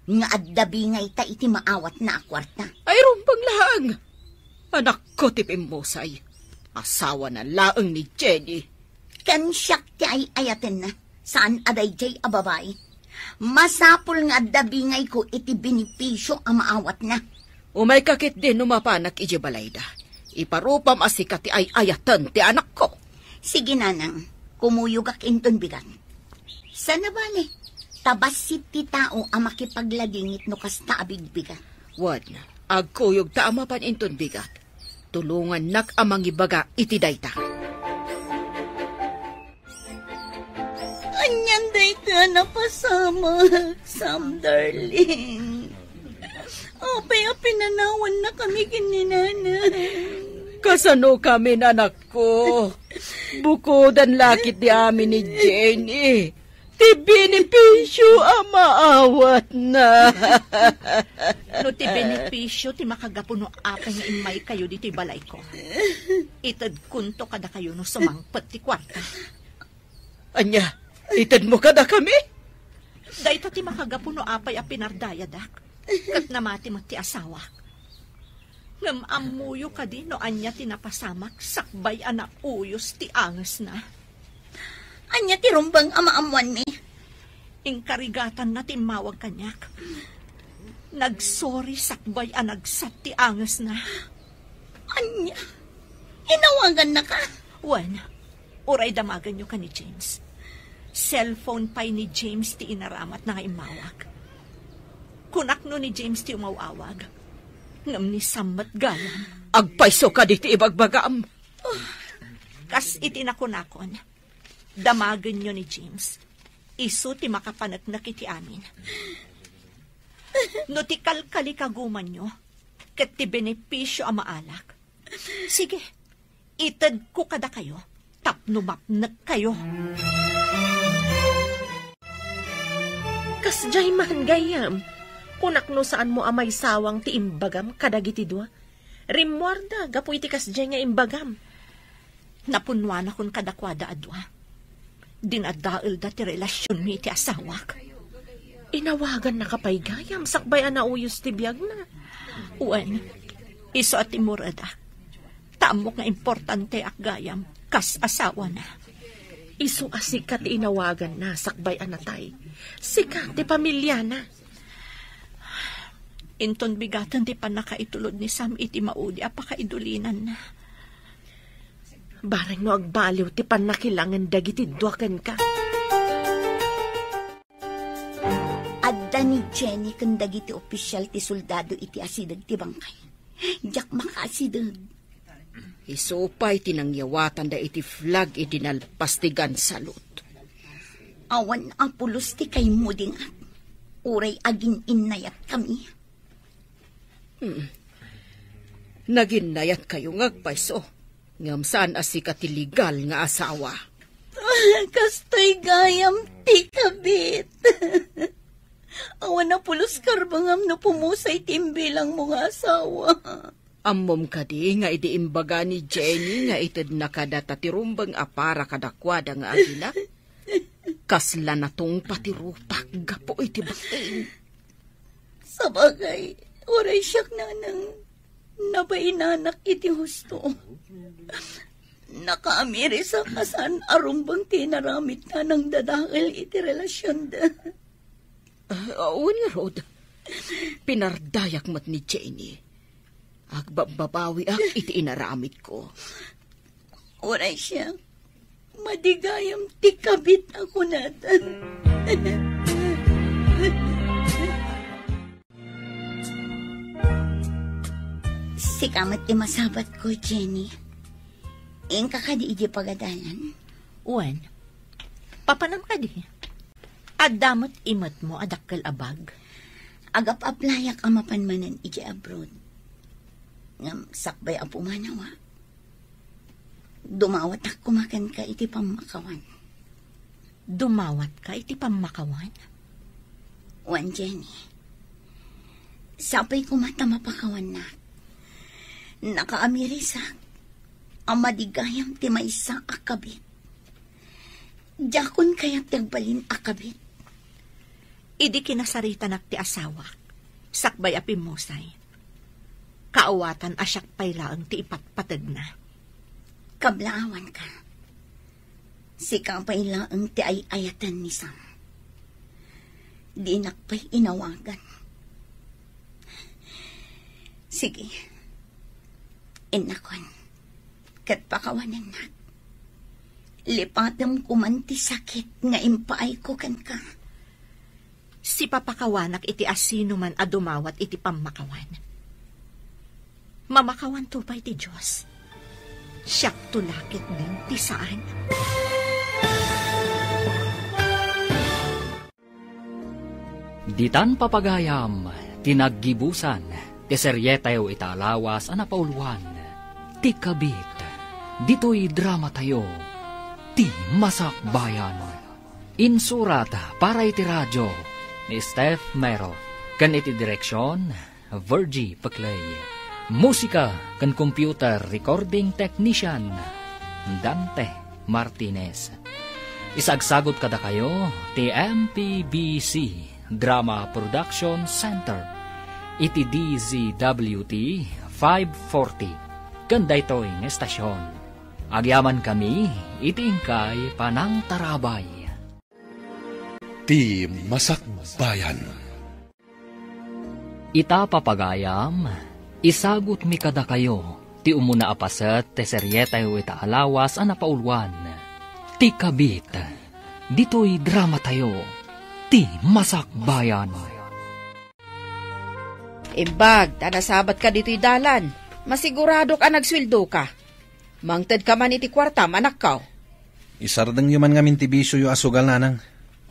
nga adda bingayta iti maawatna a kuarta. Ay, rumbeng laeng! Anakko ti pimmusay. Asawana laeng ni Jenny. Ken siak ti ay-ayatenna. Saan a daydiay a babai. Masapul nga adda bingayko iti benepisio a maawatna. Umayka ketdi no mapanak idiay balayda. Iparupam a sika ti ay-ayaten ti anakko. Sige, Nanang, kumuyogak inton bigat. Saan a bale, ta bassit ti tao a makipagladingit no kasta a bigbigak. Wen, agkuyogta a mapan inton bigat. Tulongannak a mangibaga iti dayta. Anian dayta a napasamak, Sam darling? Apay a pinanawannakami ken ni Nanang? Kasano kami, anakko? Bukodan la ketdi amin ni Jenny ti benepisio a maawatna. No ti benepisio ti makagapu no apay nga immaykayo ditoy balayko, itedkonto kadakayo no sumangpet ti kuarta. Ania, itedmo kadakami? Dayta ti makagapu no apay a pinardayadak, ket namati met ti asawak. Ngem ammoyo kadi no ania ti napasamak sakbay a nauyos ti angesna? Ania ti rumbeng a maammoanmi? Inkarigatanna ti immawag kaniak. Nagsorry sakbay a nagsat ti angesna. Ania? Inawagannaka? Wen, uray damagenyo ken ni James. Cellphone pay ni James ti inaramatna nga immawag. Kunak no ni James ti umaw-awag, ngem ni Sam met gayam. Agpayso kadi ti ibagbagam. Kas iti nakunakon, damagenyo ni James. Isu ti makapaneknek iti amin. No ti kalkalikagumanyo ket ti benepisio a maalak, sige, itedko kadakayo tapno mapnekkayo. Kasdiay man, gayyem, kunak no saanmo a maisawang ti imbagam kadagiti dua. Rimmuarda gapu iti kasdiay nga imbagam. Napunnuanakon kadakuada a dua. Dinadaelda ti relasionmi iti asawak. Inawagannaka pay gayam sakbay a nauyos ti biagna. Wen, isu a timmuredak. Ta ammok nga importanteak gayam kas asawana. Isu a sika ti inawaganna sakbay a natay. Sika ti pamiliana. Inton bigaten ti pannakaitulod ni Sam iti maudi a pakaidulinanna. Bareng no agbaliw ti pannakilangen dagiti dua kenka. Adda ni Jenny ken dagiti opisial ti soldado iti asideg ti bangkay. Diak makaasideg. Isu pay ti nangyawatanda iti flag idi nalpas ti gun salute. Awan a pulos ti kaimudingak, uray agin-innayatkami. Hmm. Naginnayatkayo nga agpayso, ngem saan a sika ti legal nga asawa. Ah, kastoy gayam ti kabit. Awan a pulos karbengam no pumusay ti imbilangmo nga asawa. Ammom kadi nga idi imbaga ni Jenny nga itedna kadata ti rumbeng a para kadakuada nga agina, kasla natungpa ti rupak gapu iti bating. Sabagay, uray siak, nanang, nabainanak iti husto. Nakaamirisak a saan a rumbeng ti inaramidta nang dadakel iti relasionda. Ah, wen ngarud, pinardayak met ni Jenny. Agbabbabawiak iti inaramidko. Uray siak, madi gayam ti kabit a kunada. Sika met ti masabatko, Jenny. Inka kadi idiay pagadalan? Wen. Papanam kadi? Adda met imetmo a dakkel a bag? Agap-aplayak a mapan manen idiay abroad. Ngem sakbay a pumanaw, dumawatak koma kenka iti pammakawan. Dumawatka iti pammakawan? Wen, Jenny. Sapay koma ta mapakawannak. Nakaamirisak a madi gayam ti maysa a kabit. Diakon kayat ti agbalin a kabit. Idi kinasaritanak ti asawak, sakbay a pimmusay, kaawatan a siak pay laeng ti ipatpategna. Kablaawanka. Sika pay laeng ti ay-ayaten ni Sam. Dinak pay inawagan. Sige. Innakon, ket pakawanennak. Lipatem koman ti sakit nga impaayko kenka. Sipapakawanak iti asinoman a dumawat iti pammakawan. Mamakawanto pay ti Dios. Siakto la ketdin ti saan. Ditan papagayam ti naggibusan ti serietayo ita a lawas a napauluan, Ti Kabit. Ditoy dramatayo, Ti Masakbayan. Insurat para iti radio ni Steph Mero ken iti direksion, Virgie Peclay. Musika ken computer recording technician, Dante Martinez. Isagsagut kadakayo ti M P B C Drama Production Center iti D Z W T five forty ken daytoy nga estasion. Agyamankami iti inkay panangtarabay. Ti Masakbayan. Ita, papagayam, isagutmi kadakayo ti umuna a paset ti serietayo ita a lawas a napauluan, Ti Kabit, ditoy dramatayo, Ti Masakbayan. Imbag ta nasabatka ditoy dalan, masiguradok a nagsueldoka. Mangtedka man iti kuartam, anakko. Isardengyo man ngamin ti bisioyo a sugal, nanang.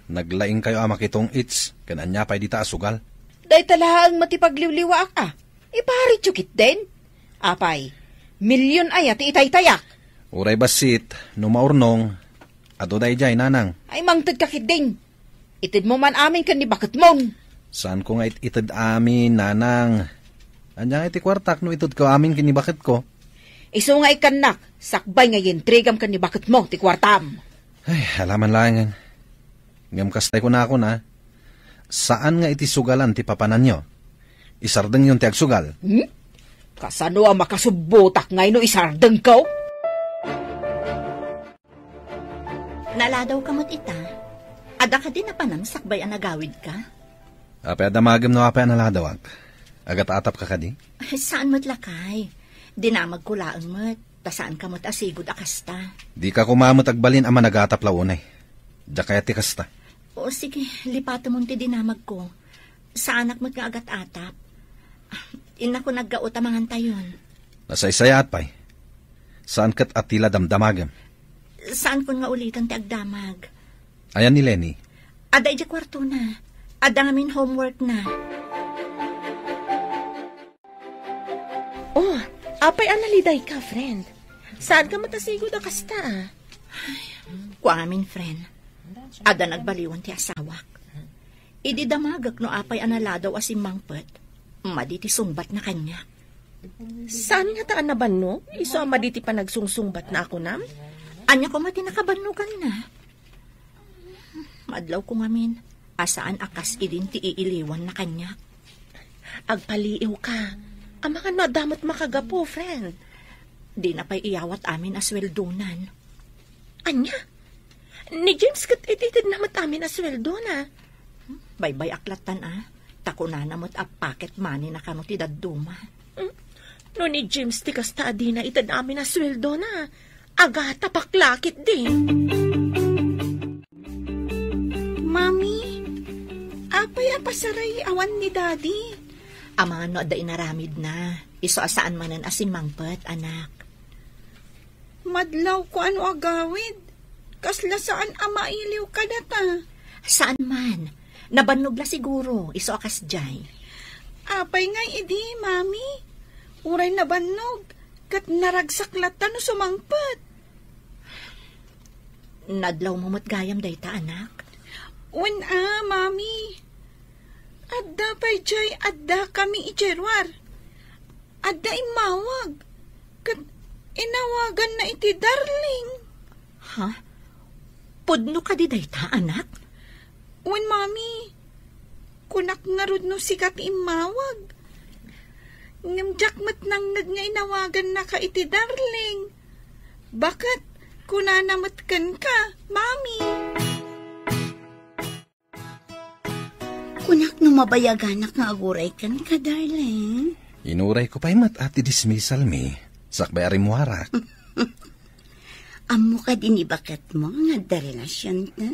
Naglaingkayo a makitong-its ken ania pay dita a sugal. Dayta laeng met ti pagliwliwaak a. Iparityo ketdin. Apay, milyon aya ti itaytayak? Uray bassit, no maurnong, adu daydiay, nanang. Ay, mangtedka ketdin. Itedmo man amin ken ni baketmon. Saanko nga it-ited amin, nanang. Ania nga iti kuartak no itedko amin ken ni baketko? Isu nga ikkannak, sakbay nga ientregam ken ni baketmo ti kuartam. Ay, alaman laengen. Ngem kastay kunakon a, saan nga iti sugalan ti papananyo. Isardengyon ti agsugal. Hmm? Kasano a makasubbotak ngay no isardengko? Naladawka met ita? Adda kadi napanam sakbay a nagawidka? Apay a damagem no apay a naladawak? Agat-atapka kadi? Ay, saan met lakay. Dinamagko laeng met, ta saanka met a sigud a kasta. Dika koma met agbalin a managatap la unay. Diak kayat ti kasta. O, sige, lipatemon ti dinamagko. Saanak met nga agat-atap. Innakon aggaut a mangantayon. Nasaysayaat pay. Saan ket a ti la damdamagem. Saankon nga uliten ti agdamag. Ayan ni Lenny? Adda idiay kuartona. Adda ngamin homework na. Oh, apay a nalidayka, friend? Saan ka matasigod a kasta, ah? Kua ngamin, friend. Adda nagbaliwan ti asawak. Idi damagek no apay a naladaw a simmangpet, madi ti sungbatna kaniak. Saan ngata a nabannog? Isu a madi ti panagsungsungbatna a kunam? Ania koma ti nakabannoganna? Madlawko ngamin a saan a kas idin ti iiliwanna kaniak. Agpaliiwka. Amangan no adda met makagapu, friend. Dina pay iyawat amin a sueldonan. Ania? Ni James ket ititedna met amin a sueldona. Baybay-ak lattan a, ta kunana met a pocket money na kano ti dadduma. Hmm? No ni James ti kasta a dina ited amin a sueldona, agatapak la ketdi. Mami, apay a pasaray awan ni Daddy? Amangan no adda inaramidna. Isu a saan manen a simmangpet, anak. Madlawko a no agawid. Kasla saan a mailiw kadata. Saan man. Nabannog la siguro, isu a kasdiay. Apay ngay idi, Mami? Uray nabannog, ket naragsak latta no sumangpet. Nadlawmo met gayam dayta, anak? Wen a, Mami. Adda pay diay addakami idiay ruar. Adda immawag. Ket inawaganna iti darling. Ha? Pudno kadi dayta, anak? Wen, Mami. Kunak ngarud no sika ti immawag. Ngem diak met nangngeg nga inawagannaka iti darling. Baket, kunana met kenka, Mami. Kunak no mabayaganak nga aguray kenka, darling. Inurayko pay met a ti dismissal mi, sakbay a rimmuarak. Ammo kadi ni baketmo nga adda relasionta?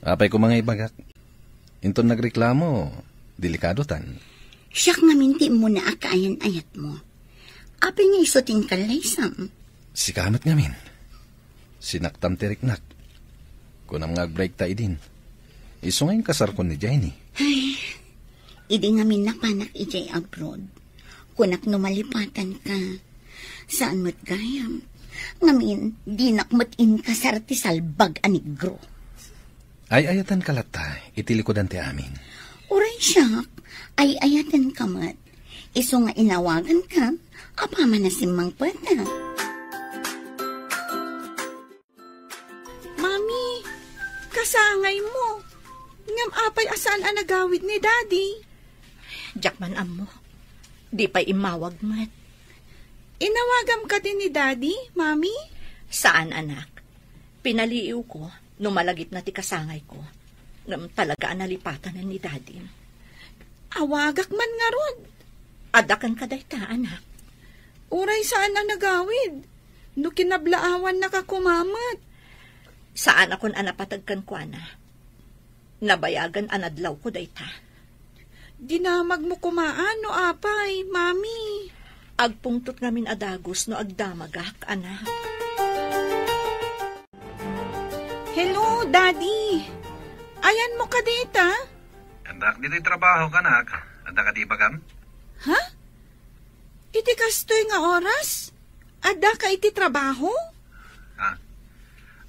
Apay koma nga ibagak. Inton nagreklamo, delikadotan. Siak ngamin ti immuna a kaayan-ayatmo. Apay nga isu ti inkallaysam? Sika met ngamin. Sinaktam ti riknak. Kunam nga agbreakta idin. Isu nga inkasarkon ni Jenny. Ay, idi ngamin napanak idiay abroad, kunak no malipatanka. Saan met gayam. Ngamin, dinak met inkasar ti salbag a negro. Ay-ayatenka latta iti likudan ti amin. Uray siak, ay-ayatenka met. Isu nga inawaganka, apaman a simmangpeta. Mami, kasangaymo. Ngem apay a saan a nagawid ni Daddy? Diak man ammo. Di pay immawag met. Inawagam kadi ni Daddy, Mami? Saan, anak. Pinaliiwko no malagipna ti kasangayko. Ngem talaga a nalipatanen ni Daddy. Awagak man ngarud. Adda kenka dayta, anak. Uray saan a nagawid. No kinablaawanna ka kumamet. Saanakon a napateg kenkuana. Nabayagen a nadlawko dayta. Dinamagmo koma no apay, Mami. Agpungtot ngamin a dagus no agdamagak, anak. Hello, Daddy. Ayanmo kadi ita? Addak ditoy trabaho, anak. Adda kadi ibagam? Ha? Iti kastoy nga oras? Adda ka iti trabaho? Ah.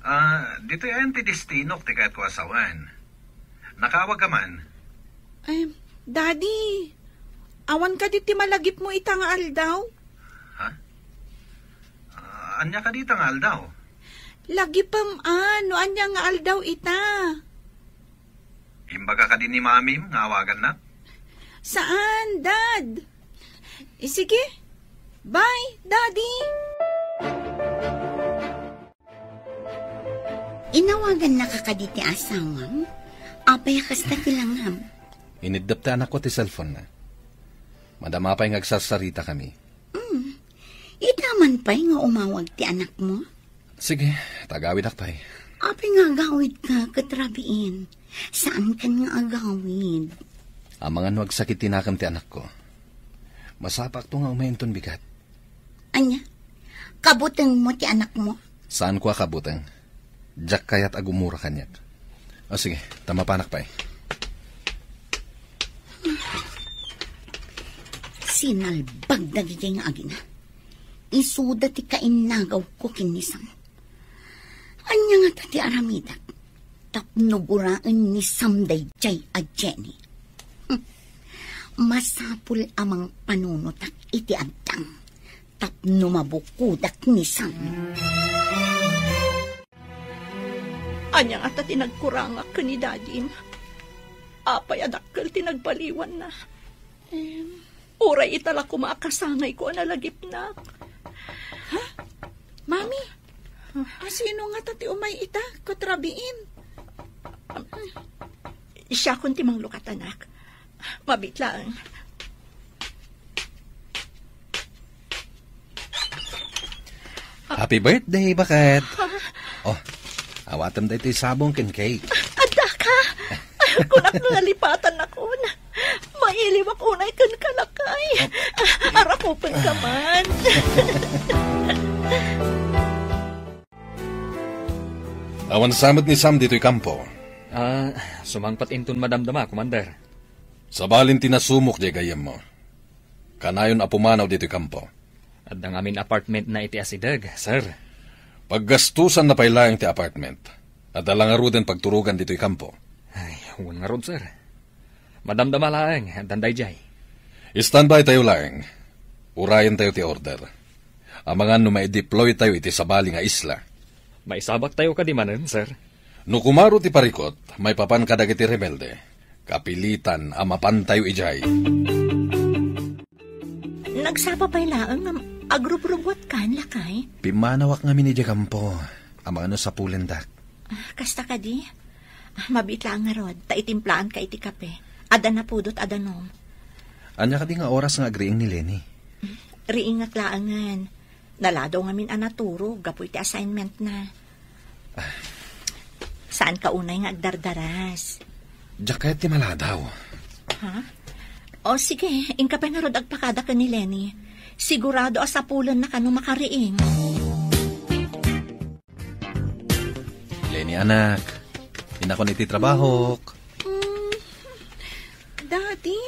Ah, ditoy ayan ti destinok ti kayatko a sawen. Nakaawag ka man? Ay, Daddy, awan kadi ti malagipmo ita nga aldaw? Ha? Ah, ania kadi ita nga aldaw? Lagipem a, no ania nga aldaw ita. Imbaga kadi ni Mamim nga awagannak? Saan, Dad. Eh, sige. Bye, Daddy. Inawagannaka kadi ti asawam? Apay a kasta ti langam? Iniddep ti anakko ti cellphone-na. Madama pay nga agsarsaritakami. Mm. Ita man pay nga umawag ti anakmo? Sige, ta agawidak pay. Apay nga agawidka ket rabiin? Saankan nga agawid. Amangan no agsakit ti nakem ti anakko. Masapakto nga umay inton bigat. Ania? Kabutengmo ti anakmo? Saanko a kabuteng. Diak kayat a gumura kaniak. O, sige, ta mapanak pay. Sinalbag dagiti nga agina. Isuda ti kainnagawko ken ni Sam. Ania ngata ti aramidek tapno guraen ni Sam daydiay a Jenny? Hmm. Masapul a mangpanunotak iti addang tapno mabukodak ni Sam. Ania ngata ti nagkurangak ken ni Dadim? Apay a dakkel ti nagbaliwanna? Em. Uray ita la koma a kasangayko a nalagipnak. Ha? Mami, asino ngata ti umay ita ket rabiin? Siakon ti manglukat, anak. Mabiit laeng. Happy birthday, baket. Oh, awatem daytoy sabong ken cake. Adda ka? Kunak no nalipatannakon. Mailiwak unay kenka, lakay. Arakupenka man. Awan sa met ni Sam ditoy kampo. Ah, sumangpet inton madamdama, Commander. Sabalin ti nasumok diay gayyemmo. Kanayon a pumanaw ditoy kampo. Adda ngamin apartmentna iti asideg, sir. Paggastusanna pay laeng ti apartment. Adda la ngaruden pagturogan ditoy kampo. Ay, wen ngarud, sir. Madamdama laeng, addan daydiay. Standby tayo laeng. Urayentayo ti order. Amangan no maideploy tayo iti sabali nga isla. Maisabak tayo kadi manen, sir? No kumaro ti parikot, maipapan kadagiti rebelde. Kapilitan a mapan tayo idiay. Nagsapa pay laeng nga agrubrubuatkan, lakay? Pimmanawak ngamin idiay kampo. Amangan no sapulendak. Ah, kasta kadi? Ah, mabiit laeng ngarud, ta itimplaanka iti kape. Adda napudot a danum. Ania kadi nga oras nga agriing ni Lenny? Riingak laengen. Naladaw ngamin a naturog gapu iti assignmentna. Ah. Saanka unay nga agdardaras? Diak kayat ti maladaw. Ha? O sige, inka pay ngarud agpakada ken ni Lenny. Sigurado a sapulenna kano makariing. Lenny, anak, inakon iti trabahok. Mm, Daddy,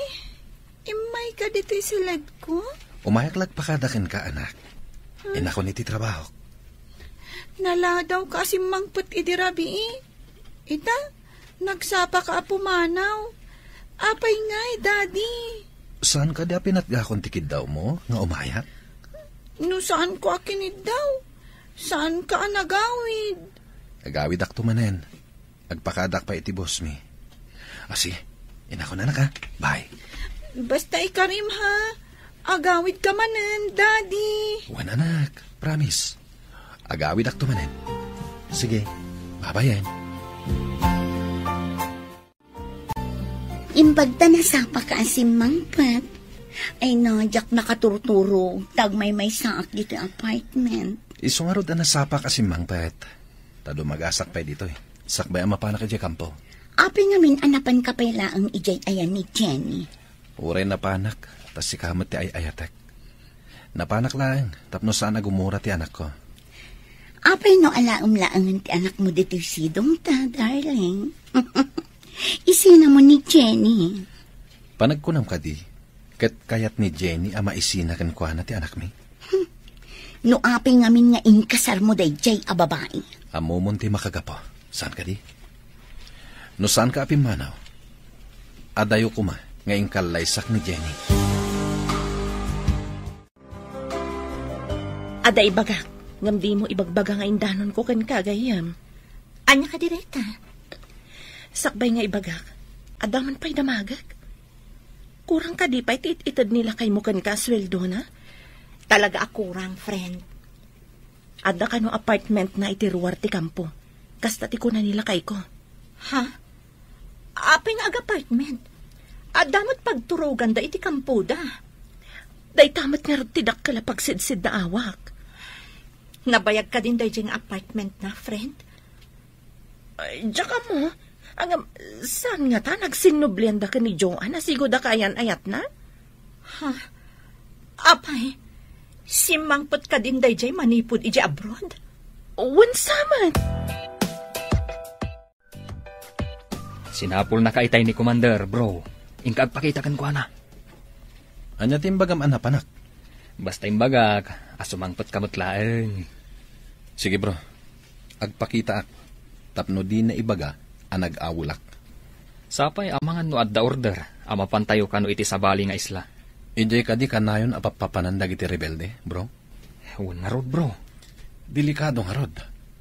immayka ditoy siledko? Umayak la agpakada kenka, anak. Inakon iti trabahok. Naladawka a simmangpet idi rabii. Ita, nagsapaka a pumanaw. Apay ngay, Daddy? Saan kadi a pinatgakon ti kiddawmo nga umayak? No saanko a kiniddaw, saanka a nagawid. Agawidakto manen. Agpakadak pay iti boss mi. Asi, inakon, anak, ha? Bye. Basta ikarim, ha? Agawidka manen, Daddy. Wen, anak. Promise. Agawidakto manen. Sige, babayen. Imbag ta nasapaka a simmangpet. Ay no, diak nakaturturog, ta agmaymaysaak ditoy apartment. Isu ngarud a nasapak a simmangpet. Ta dumagasak pay ditoy. Sakbay a mapanak idiay kampo. Apay ngamin a napanka pay laeng idiay ayan ni Jenny? Uray napanak, ta sika met ti ay-ayatek. Napanak laeng, tapno saan a gumura ti anakko. Apay no alaem laengen ti anakmo ditoy sidongta, darling? Isinamon ni Jenny. Panagkunam kadi, ket kayat ni Jenny a maisina kenkuana ti anakmi? Hmm. No apay ngamin nga inkasarmo daydiay a babai? Ammomon ti makagapu. Saan kadi? No saanka a pimmanaw, adayo koma nga inkallaysak ni Jenny. Adda ibagak, ngem dimo ibagbaga nga indanonko kenka, gayyem. Ania kadi dayta? Sakbay nga ibagak, adda man pay damagek. Kurang kadi pay ti it-ited ni lakaymo kenka a sueldona? Talaga a kurang, friend. Adda kano apartmentna iti ruar ti kampo. Kasta ti kuna ni lakayko. Ha? Apay nga ag-apartment? Adda met pagturoganda iti kampoda. Dayta met ngarud ti dakkel a pagsidsidnaawak. Nabayag kadin daydiay nga apartmentna, friend? Ay, diak ammo. Ngem, saan ngata, nagsinnublianda ken ni Joan a sigoda kaayan-ayatna? Ha? Apay, simmangpet kadin daydiay manipud idiay abroad? Wen sa met. Sinapulnaka itay ni Commander, bro. Inka agpakita kenkuana. Ania ti imbagam a napanak? Basta imbagak a sumangpetka met laeng. Sige, bro. Agpakitaak tapno dina ibaga a nag-awelak. Sapay amangan no adda order a mapantayo kano iti sabali nga isla. Idiay kadi kanayon a pappapanan dagiti rebelde, bro? Wen ngarud, bro. Delikado ngarud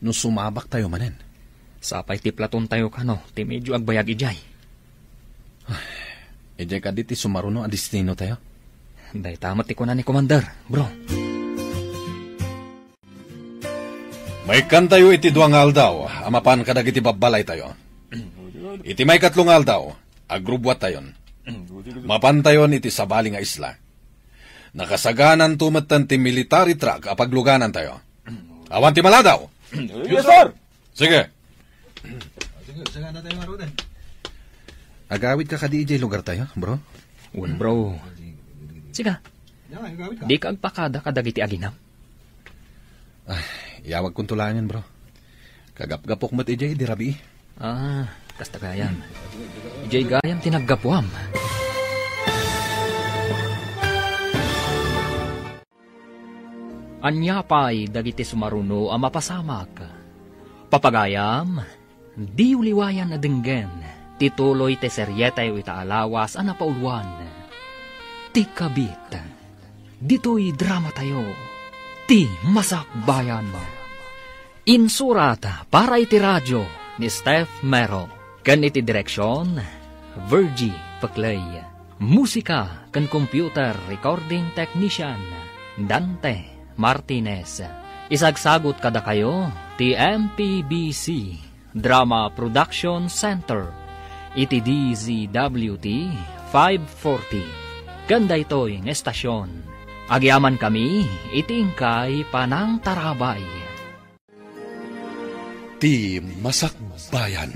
no sumabaktayo manen. Sapay ti platontayo kano ti medyo agbayag idiay. Idiay kadi ti sumaruno a destinotayo? Dayta met ti kuna ni Commander, bro. Maikkantayo iti dua nga aldaw a mapan kadagiti babbalaytayo. Iti maikatlo nga aldaw, agrubbuattayon. Mapantayon iti sabali nga isla. Nakasagananto metten ti military truck a pagluganantayo. Awan ti maladaw! Yes, sir! Sige. Sige, sagana tayo nga ruden. Agawidka kadi idiay lugartayo, bro? Wen, bro. Siga, dika agpakada kadagiti aginam? Ah, iyawagkonto laengen, bro. Kagapgapok met idiay idi rabii. Ah, kasta gayam. Idiay gayam ti naggapuam. Ania pay dagiti sumaruno a mapasamak? Papagayam, diyo liwayan a denggen ti tuloy ti serietayo ita a lawas a napauluan, Ti Kabit. Ditoy dramatayo, Ti Masakbayan. Insurat para iti radio ni Steph Mero, ken iti direksion, Virgie Peclay. Musika ken computer recording technician, Dante Martinez. Isagsagut kadakayo ti M P B C Drama Production Center iti D Z W T five forty. Ken daytoy nga estasion, agyamankami iti inkay panangtarabay. Ti Masakbayan.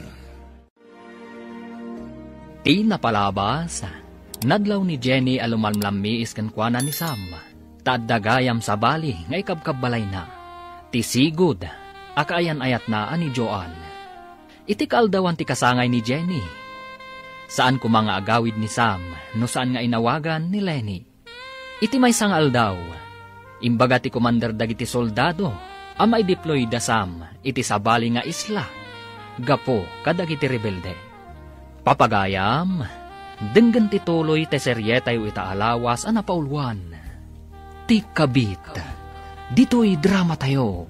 Ti napalabas, nadlaw ni Jenny a lumalmlammiis kenkuana ni Sam, ta adda gayam sabali nga ikabkabbalayna, ti sigud a kaayan-ayatna a ni Joan. Iti kaaldawan ti kasangay ni Jenny, saan koma nga agawid ni Sam no saan nga inawagan ni Lenny. Iti maysa nga aldaw, imbaga ti komander dagiti soldado a maideploy da Sam iti sabali nga isla gapu kadagiti rebelde. Papagayam, denggen ti tuloy ti serietayo ita a lawas a napauluan, Ti Kabit. Ditoy dramatayo,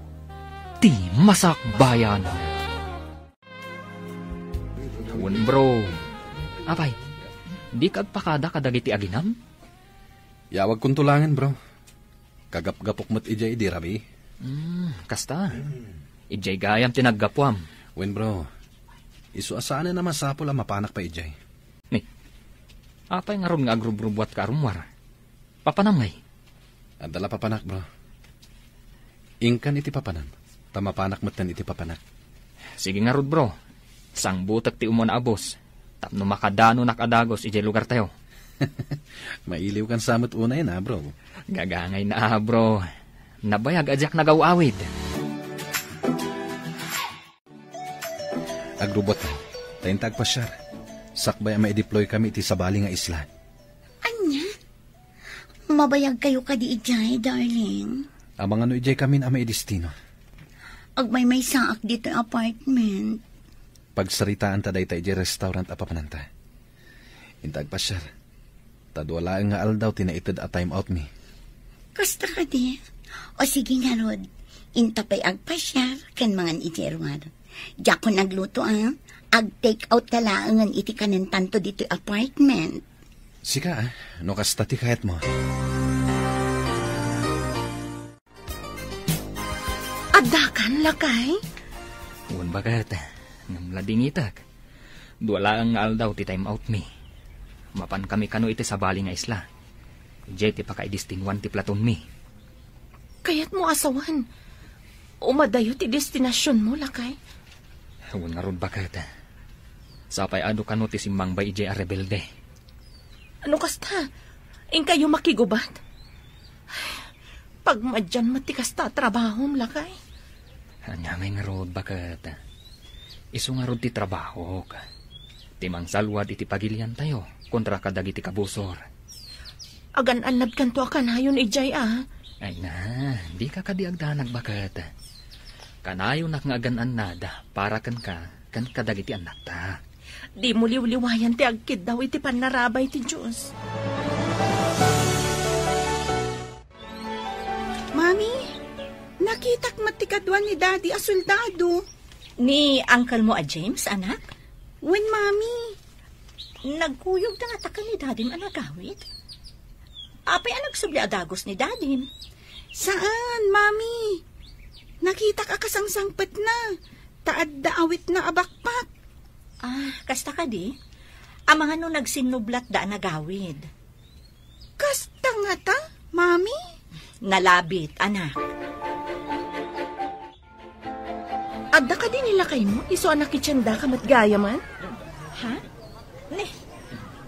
Ti Masakbayan. Wen, bro. Apay, dika agpakada kadagiti aginam? Yawagkonto laengen, bro. Kagapgapok met idiay idi rabii. Hmm, kasta. Idiay gayam ti naggapuam. Wen, bro. Isu a saanen a masapul a mapanak pay idiay. Ni, apay ngarud nga agrubrubuatka a rummuar? Papanam ngay? Adda la papanak, bro. Inkan iti papanam, ta mapanak metten iti papanak. Sige ngarud, bro. Sangbutek ti umuna a bus tapno makadanonak a dagus idiay lugartayo. Mailiwkan sa met unay na, bro. Gagangayna, bro. Nabayag a diak nagaw-awid. Agrubot, ta inta agpasiar. Sakbay a maideploy kami iti sabali nga isla. Ania? Mabayag kayo kadi idiay, darling? Amangan no idiay kamin a maidestino. Agmaymaysaak ditoy apartment. Pagsaritaanta dayta idiay restaurant a papananta. Inta agpasiar. Ta dua laeng nga aldaw ti naited a time out mi. Kasta kadi? O sige ngarud, inta pay agpasiar ken mangan iti ruar. Diakon agluto a, ag-take out ta laengen iti kanentanto ditoy apartment. Sika a, no kasta ti kayatmo. Addakan, lakay? Wen, baket. Ngem ladingitek. Dua laeng nga aldaw ti time out mi. Mapan kami kano iti sabali nga isla. Idiay ti pakaidestinuan ti platon mi. Kayatmo a sawen, umadayo ti destinasionmo, lakay? Wen ngarud, baket. Sapay adu kano ti simmangbay idiay a rebelde. No kasta, inkayo makigubat? Pagmadian met ti kasta a trabahom, lakay. Ania ngay ngarud, baket? Isu ngarud ti trabahok. Ti mangsalwad iti pagiliantayo kontra kadagiti kabusor. Agan-annadkanto a kanayon idiay a. Ay na, dika kadi agdanag baket. Kanayonak nga agan-annad para kenka ken kadagiti annakta. Dimo liwliwayan ti agkiddaw iti pannarabay ti Dios. Mami, nakitak met ti kadua ni Daddy a soldado. Ni uncle mo a James, anak? Wen, Mami. Nagkuyogda ngata ken ni Dadim a nagawid? Apay a nagsubli a dagus ni Dadim? Saan, Mami. Nakitak a kasangsangpetna, ta adda awitna a backpack. Ah, kasta kadi? Amangan no nagsinnublatda a nagawid? Kasta ngata, Mami? Nalabit, anak. Adda kadi ni lakaymo, isu a nakitendaka met gayamen? Ha? Ne,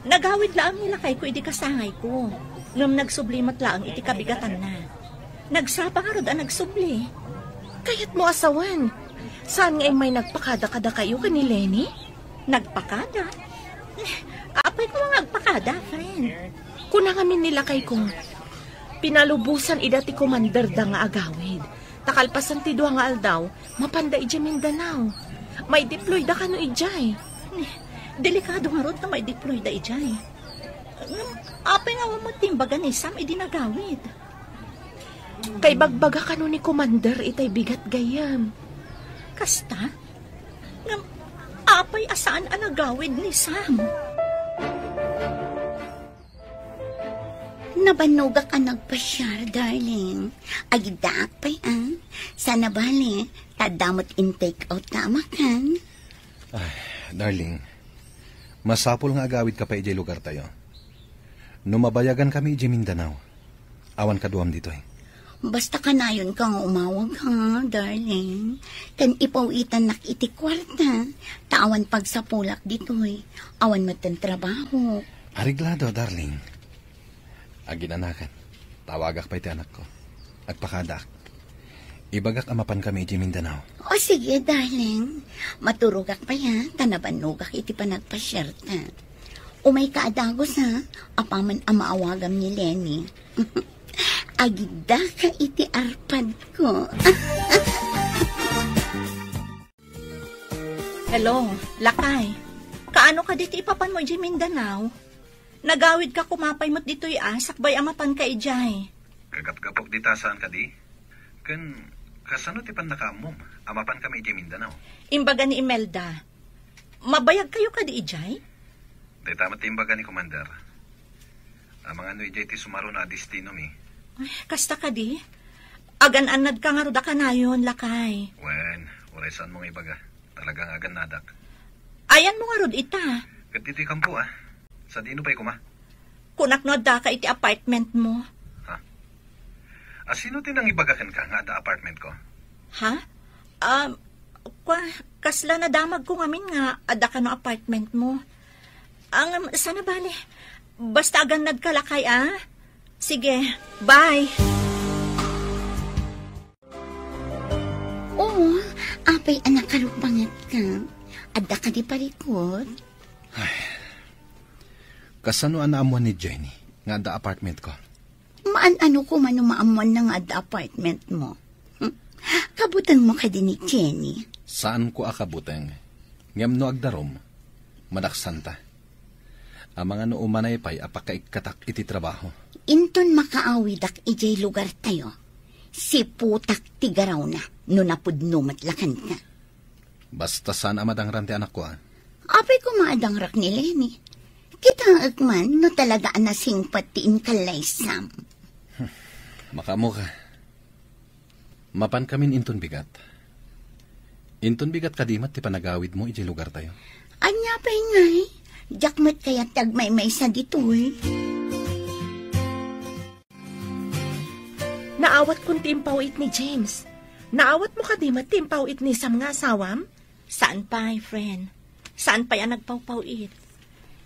nagawid laeng ni lakayko idi kasangayko. Ngem nagsubli met laeng iti kabigatanna. Nagsapa ngarud a nagsubli. Kayatmo a sawen, saan nga immay nagpakada kadakayo ken ni Lenny? Nagpakada? Ne, apay koma nga agpakada, friend? Kuna ngamin ni lakayko, pinalubosan ida ti komanderda nga agawid. Ta kalpasan ti dua nga aldaw, mapanda idiay Mindanao. Maideployda kano idiay. Ni, delikado ngarud ta maideployda idiay. Ngem, apay nga awan met ti imbaga ni Sam idi nagawid? Kaibagbaga kano ni Commander itay bigat gayyem. Kasta? Ngem, apay a saan a nagawid ni Sam? Nabannogak a nagpasiar, darling. Agiddaak pay, a. Saan a bale, ta adda met in-take out ta a makan. Ay, darling, masapul nga agawidka pay idiay lugartayo. No mabayagankami idiay Mindanao, awan kaduam ditoy. Basta kanayonka nga umawag, ha, darling. Ken ipaw-itannak iti kuarta, ta awan pagsapulak ditoy. Awan metten trabaho. Areglado, darling. Aginanakan, tawagak pay ti anakko. Agpakadaak. Ibagak a mapankami idiay Mindanao. O, sige, darling. Maturogak pay, ha, ta nabannogak iti panagpasiarta. Umayka a dagus, ha, apaman a maawagam ni Lenny. Agiddaka iti arpadko. Hello, lakay. Kaano kadi ti ipapanmo idiay Mindanao? Nagawidka koma pay met ditoy a, sakbay a mapanka idiay. Kagapgapok dita saan kadi? Ken kasano ti pannakaammom a mapankami idiay Mindanao? Imbaga ni Imelda, mabayagkayo kadi idiay? Dayta met ti imbaga ni Commander. Amangan no idiay ti sumaruna a destinomi. Ay, kasta kadi? Agan-annadka ngarud a kanayon, lakay. Wen, uray saanmo nga ibaga. Talaga nga agannadak. Ayanmo ngarud ita? Ket ditoy kampo, a. Sadino pay koma? Kunak no addaka iti apartment mo. Ha? A, sino ti nangibaga kenka nga adda apartment ko? Ha? Um, kwa, kasla nadamagko ngamin nga adda kano apartment mo. Ang, sana bale. Basta agannadka lakay, a. Sige, bye. Oo, apay a nakaruppangetka? Adda kadi parikut? Ay, kasano a naammuan ni Jenny nga adda apartment ko? Maan-ano ko man no maammuanna nga adda apartment mo? Hmm? Kabutengmo kadi ni Jenny? Saanko a kabuteng. Ngem no agdarum, madaksanta. Amangan no umanay pay a pakaikkatak iti trabaho. Inton makaawidak idiay lugartayo, siputak ti garawna no napudno met la kenka. Basta saan a madangran ti anakko, a. Apay koma a dangrak ni Lenny? Kitaek man no talaga a nasingpet ti inkallaysam. Makaammoka. Mapankamin inton bigat. Inton bigat kadi met ti panagawidmo idiay lugartayo? Ania pay ngay? Diak met kayat ti agmaymaysa ditoy. Naawatkon ti impaw-it ni James. Naawatmo kadi met ti impaw-it ni Sam nga asawam? Saan pay, friend. Saan pay a nagpawpaw-it.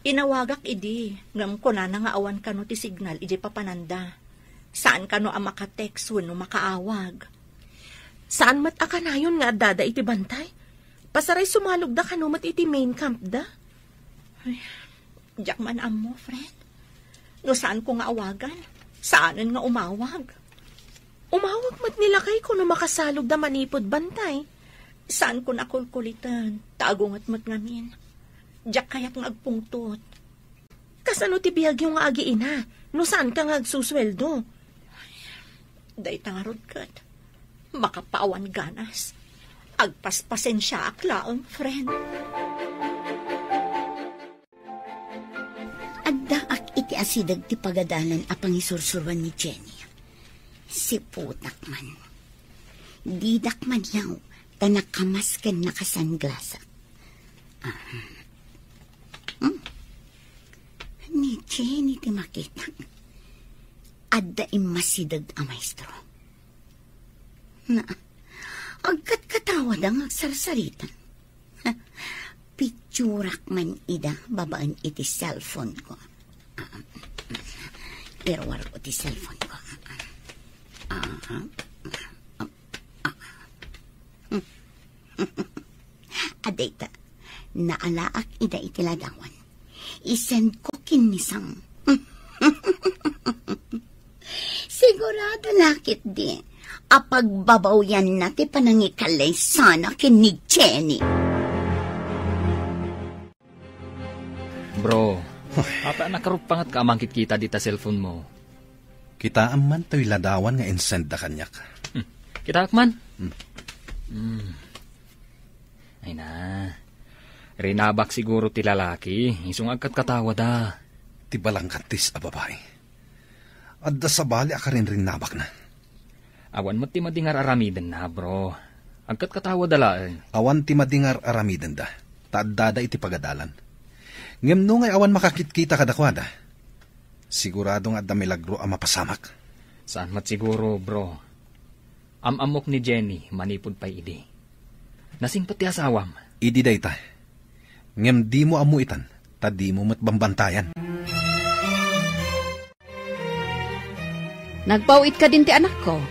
Inawagak idi, ngem kunana nga awan kano ti signal idiay papananda. Saan kano a maka-text wenno makaawag. Saan met a kanayon nga addada iti bantay? Pasaray sumalogda kano met iti main campda. Diak man ammo, friend. No saanko nga awagan, saanen nga umawag. Umawag met ni lakayko no makasalogda manipud bantay. Saanko nakulkuliten, ta agunget met ngamin. Diak kayat nga agpungtot. Kasano ti biagyo nga agiina, no saanka nga agsusueldo? Dayta ngarud ket, makapaawan ganas. Agpaspasensiaak laeng, friend. Addaak iti asideg ti pagadalan a pangisursuroan ni Jenny. Siputak man. Didak madlaw ta nakamas ken nakasanglasak. Ah. Hmm. Ni Jenny ti makitak. Adda immasideg a maestro. Na, agkatkatawada nga agsarsarita. Picturak man ida babaen iti cellphone ko. Ah, iruar ko ti cellphone ko. Ah, ah, ah. Adayta, naalaak ida iti ladawan. Isend ko ken ni Sam. Sigurado la ketdi a pagbabawyanna ti panangikalaysana ken ni Jenny. Bro, apay a nakarupangetka a mangkitkita dita cellphone mo? Kitaem man toy ladawan nga insendda kaniak. Hmm. Kitaek man? Hmm. Hmm. Ay na. Rinabak siguro ti lalaki, isu nga agkatkatawada. Ti balangkantis a babai. Adda sabali a karinrinnabakna. Awan met ti madi nga ar-aramidenna, bro. Agkatkatawada laeng. Awan ti madi nga ar-aramidenda, ta addada iti pagadalan. Ngem no ngay awan makakitkita kadakuada, sigurado nga adda milagro a mapasamak. Saan met siguro, bro. Am-ammok ni Jenny manipud pay idi. Nasingpet ti asawam. Idi dayta. Ngem dimo ammo itan, ta dimo met bambantayan. Nagpaw-it kadin ti anakko.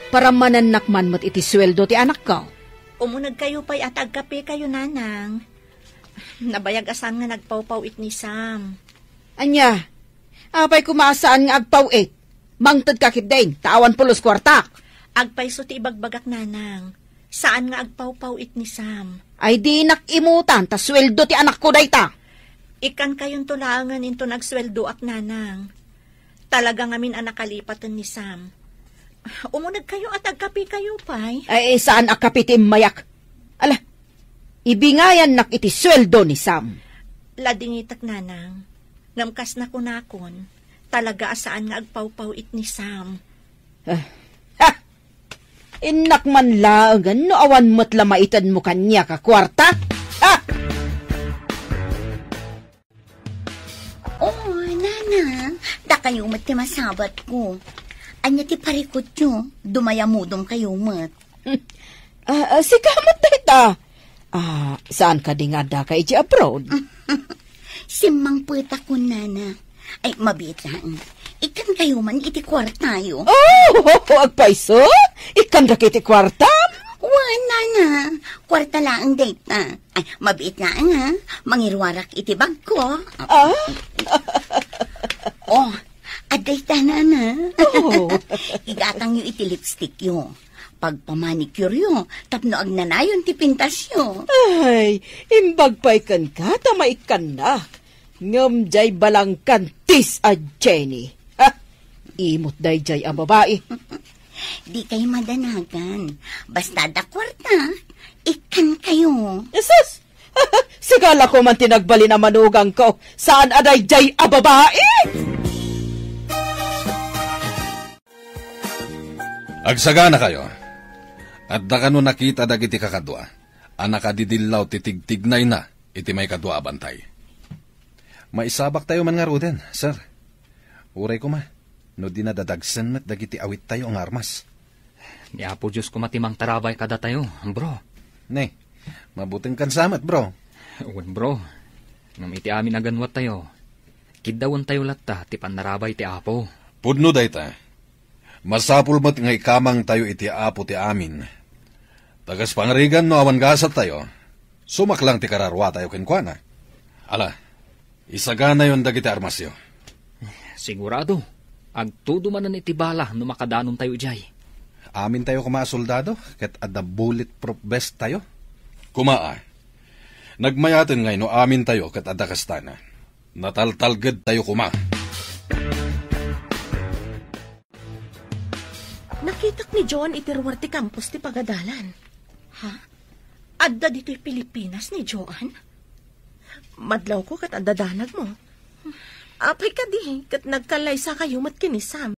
Paramanennak man met iti sueldo ti anakko. Umunegkayo pay a ta agkapekayo, nanang. Nabayag a saan nga nagpawpaw-it ni Sam. Ania? Apay koma a saan nga agpaw-it? Mangtedka ketdin, ta awan pulos kuartak. Agpayso ti ibagbagak, nanang. Saan nga agpawpaw-it ni Sam. Ay dinak imutan, ta sueldo ti anakko dayta. Ikkantayonto laengen inton agsueldoak, nanang. Talaga ngamin a nakalipaten ni Sam. Umunegkayo a ta agkapekayo pay. Ay, saan a kape ti immayak? Ala, ibingayannak iti sueldo ni Sam. Ladingitek, nanang. Ngem kas nakunakon, talaga a saan nga agpawpaw-it ni Sam. Ah, ha! Innak man laengen no awan met la maitedmo kaniak a kuarta. Ha! Oh, nanang, dakayo met ti masabatko. Ania ti parikutyo? Dumayamudom kayo met. Ah, ah, sika met dayta. Ah, saan kadi nga addaka iti abroad? Simmangpetakon, nana. Ay, mabiit laeng. Ikkankayo man iti kuartayo. Oh, agpayso? Ikkandak iti kuartam? Wen, nana. Kuarta laeng dayta. Ay, mabiit laeng, ha? Mangiruarak iti bagko. Ah? Oh, adda ita, nana. Oh. Igatangyo iti lipstickyo. Pagpamanicuryo tapno agnanayon ti pintasyo. Ay, imbag pay kenka ta maikkannak. Ngem diay balangkantis a Jenny. Ha? Imot daydiay a babai. Di kay madanagan. Basta da kwarta, ikkan kayo. Jesus! Sigala ko man ti nagbalin a manugang ko. Saan a daydiay a babai? Agsagana kayo. Adda kano nakita dagiti kakadua a nakadidillaw ti tigtignayna iti maikadua a bantay? Maisabak tayo man ngaruden, sir. Uray koma, no di nadadagsen met dagiti awittayo nga armas. Ni Apo Dios koma ti mangtarabay kadatayo, bro. Ne, mabuteng kan samet, bro. Wen, bro. Ngem iti amin a ganwattayo, kiddawentayo latta ti pannarabay ti Apo. Pudno dayta. Masapul met nga ikamangtayo iti Apo ti amin. Ta kas pangarigan no awan gasattayo, sumaklang ti kararuatayo kenkuana. Ala, Isaganayon dagiti armasyo. Sigurado, agtudo manen iti bala no makadanontayo idiay. Amintayo koma a soldado, ket adda bulletproof vest tayo. Kuma, a. Nagmayaten ngay no amintayo ket adda kastana. Nataltalged tayo kuma. Nakitak ni Joan iti ruar ti kampus ti pagadalan. Ha? Adda ditoy Pilipinas ni Joan? Madlawko ket adda danagmo. Apay kadi, ket nagkallaysakayo met ken ni Sam.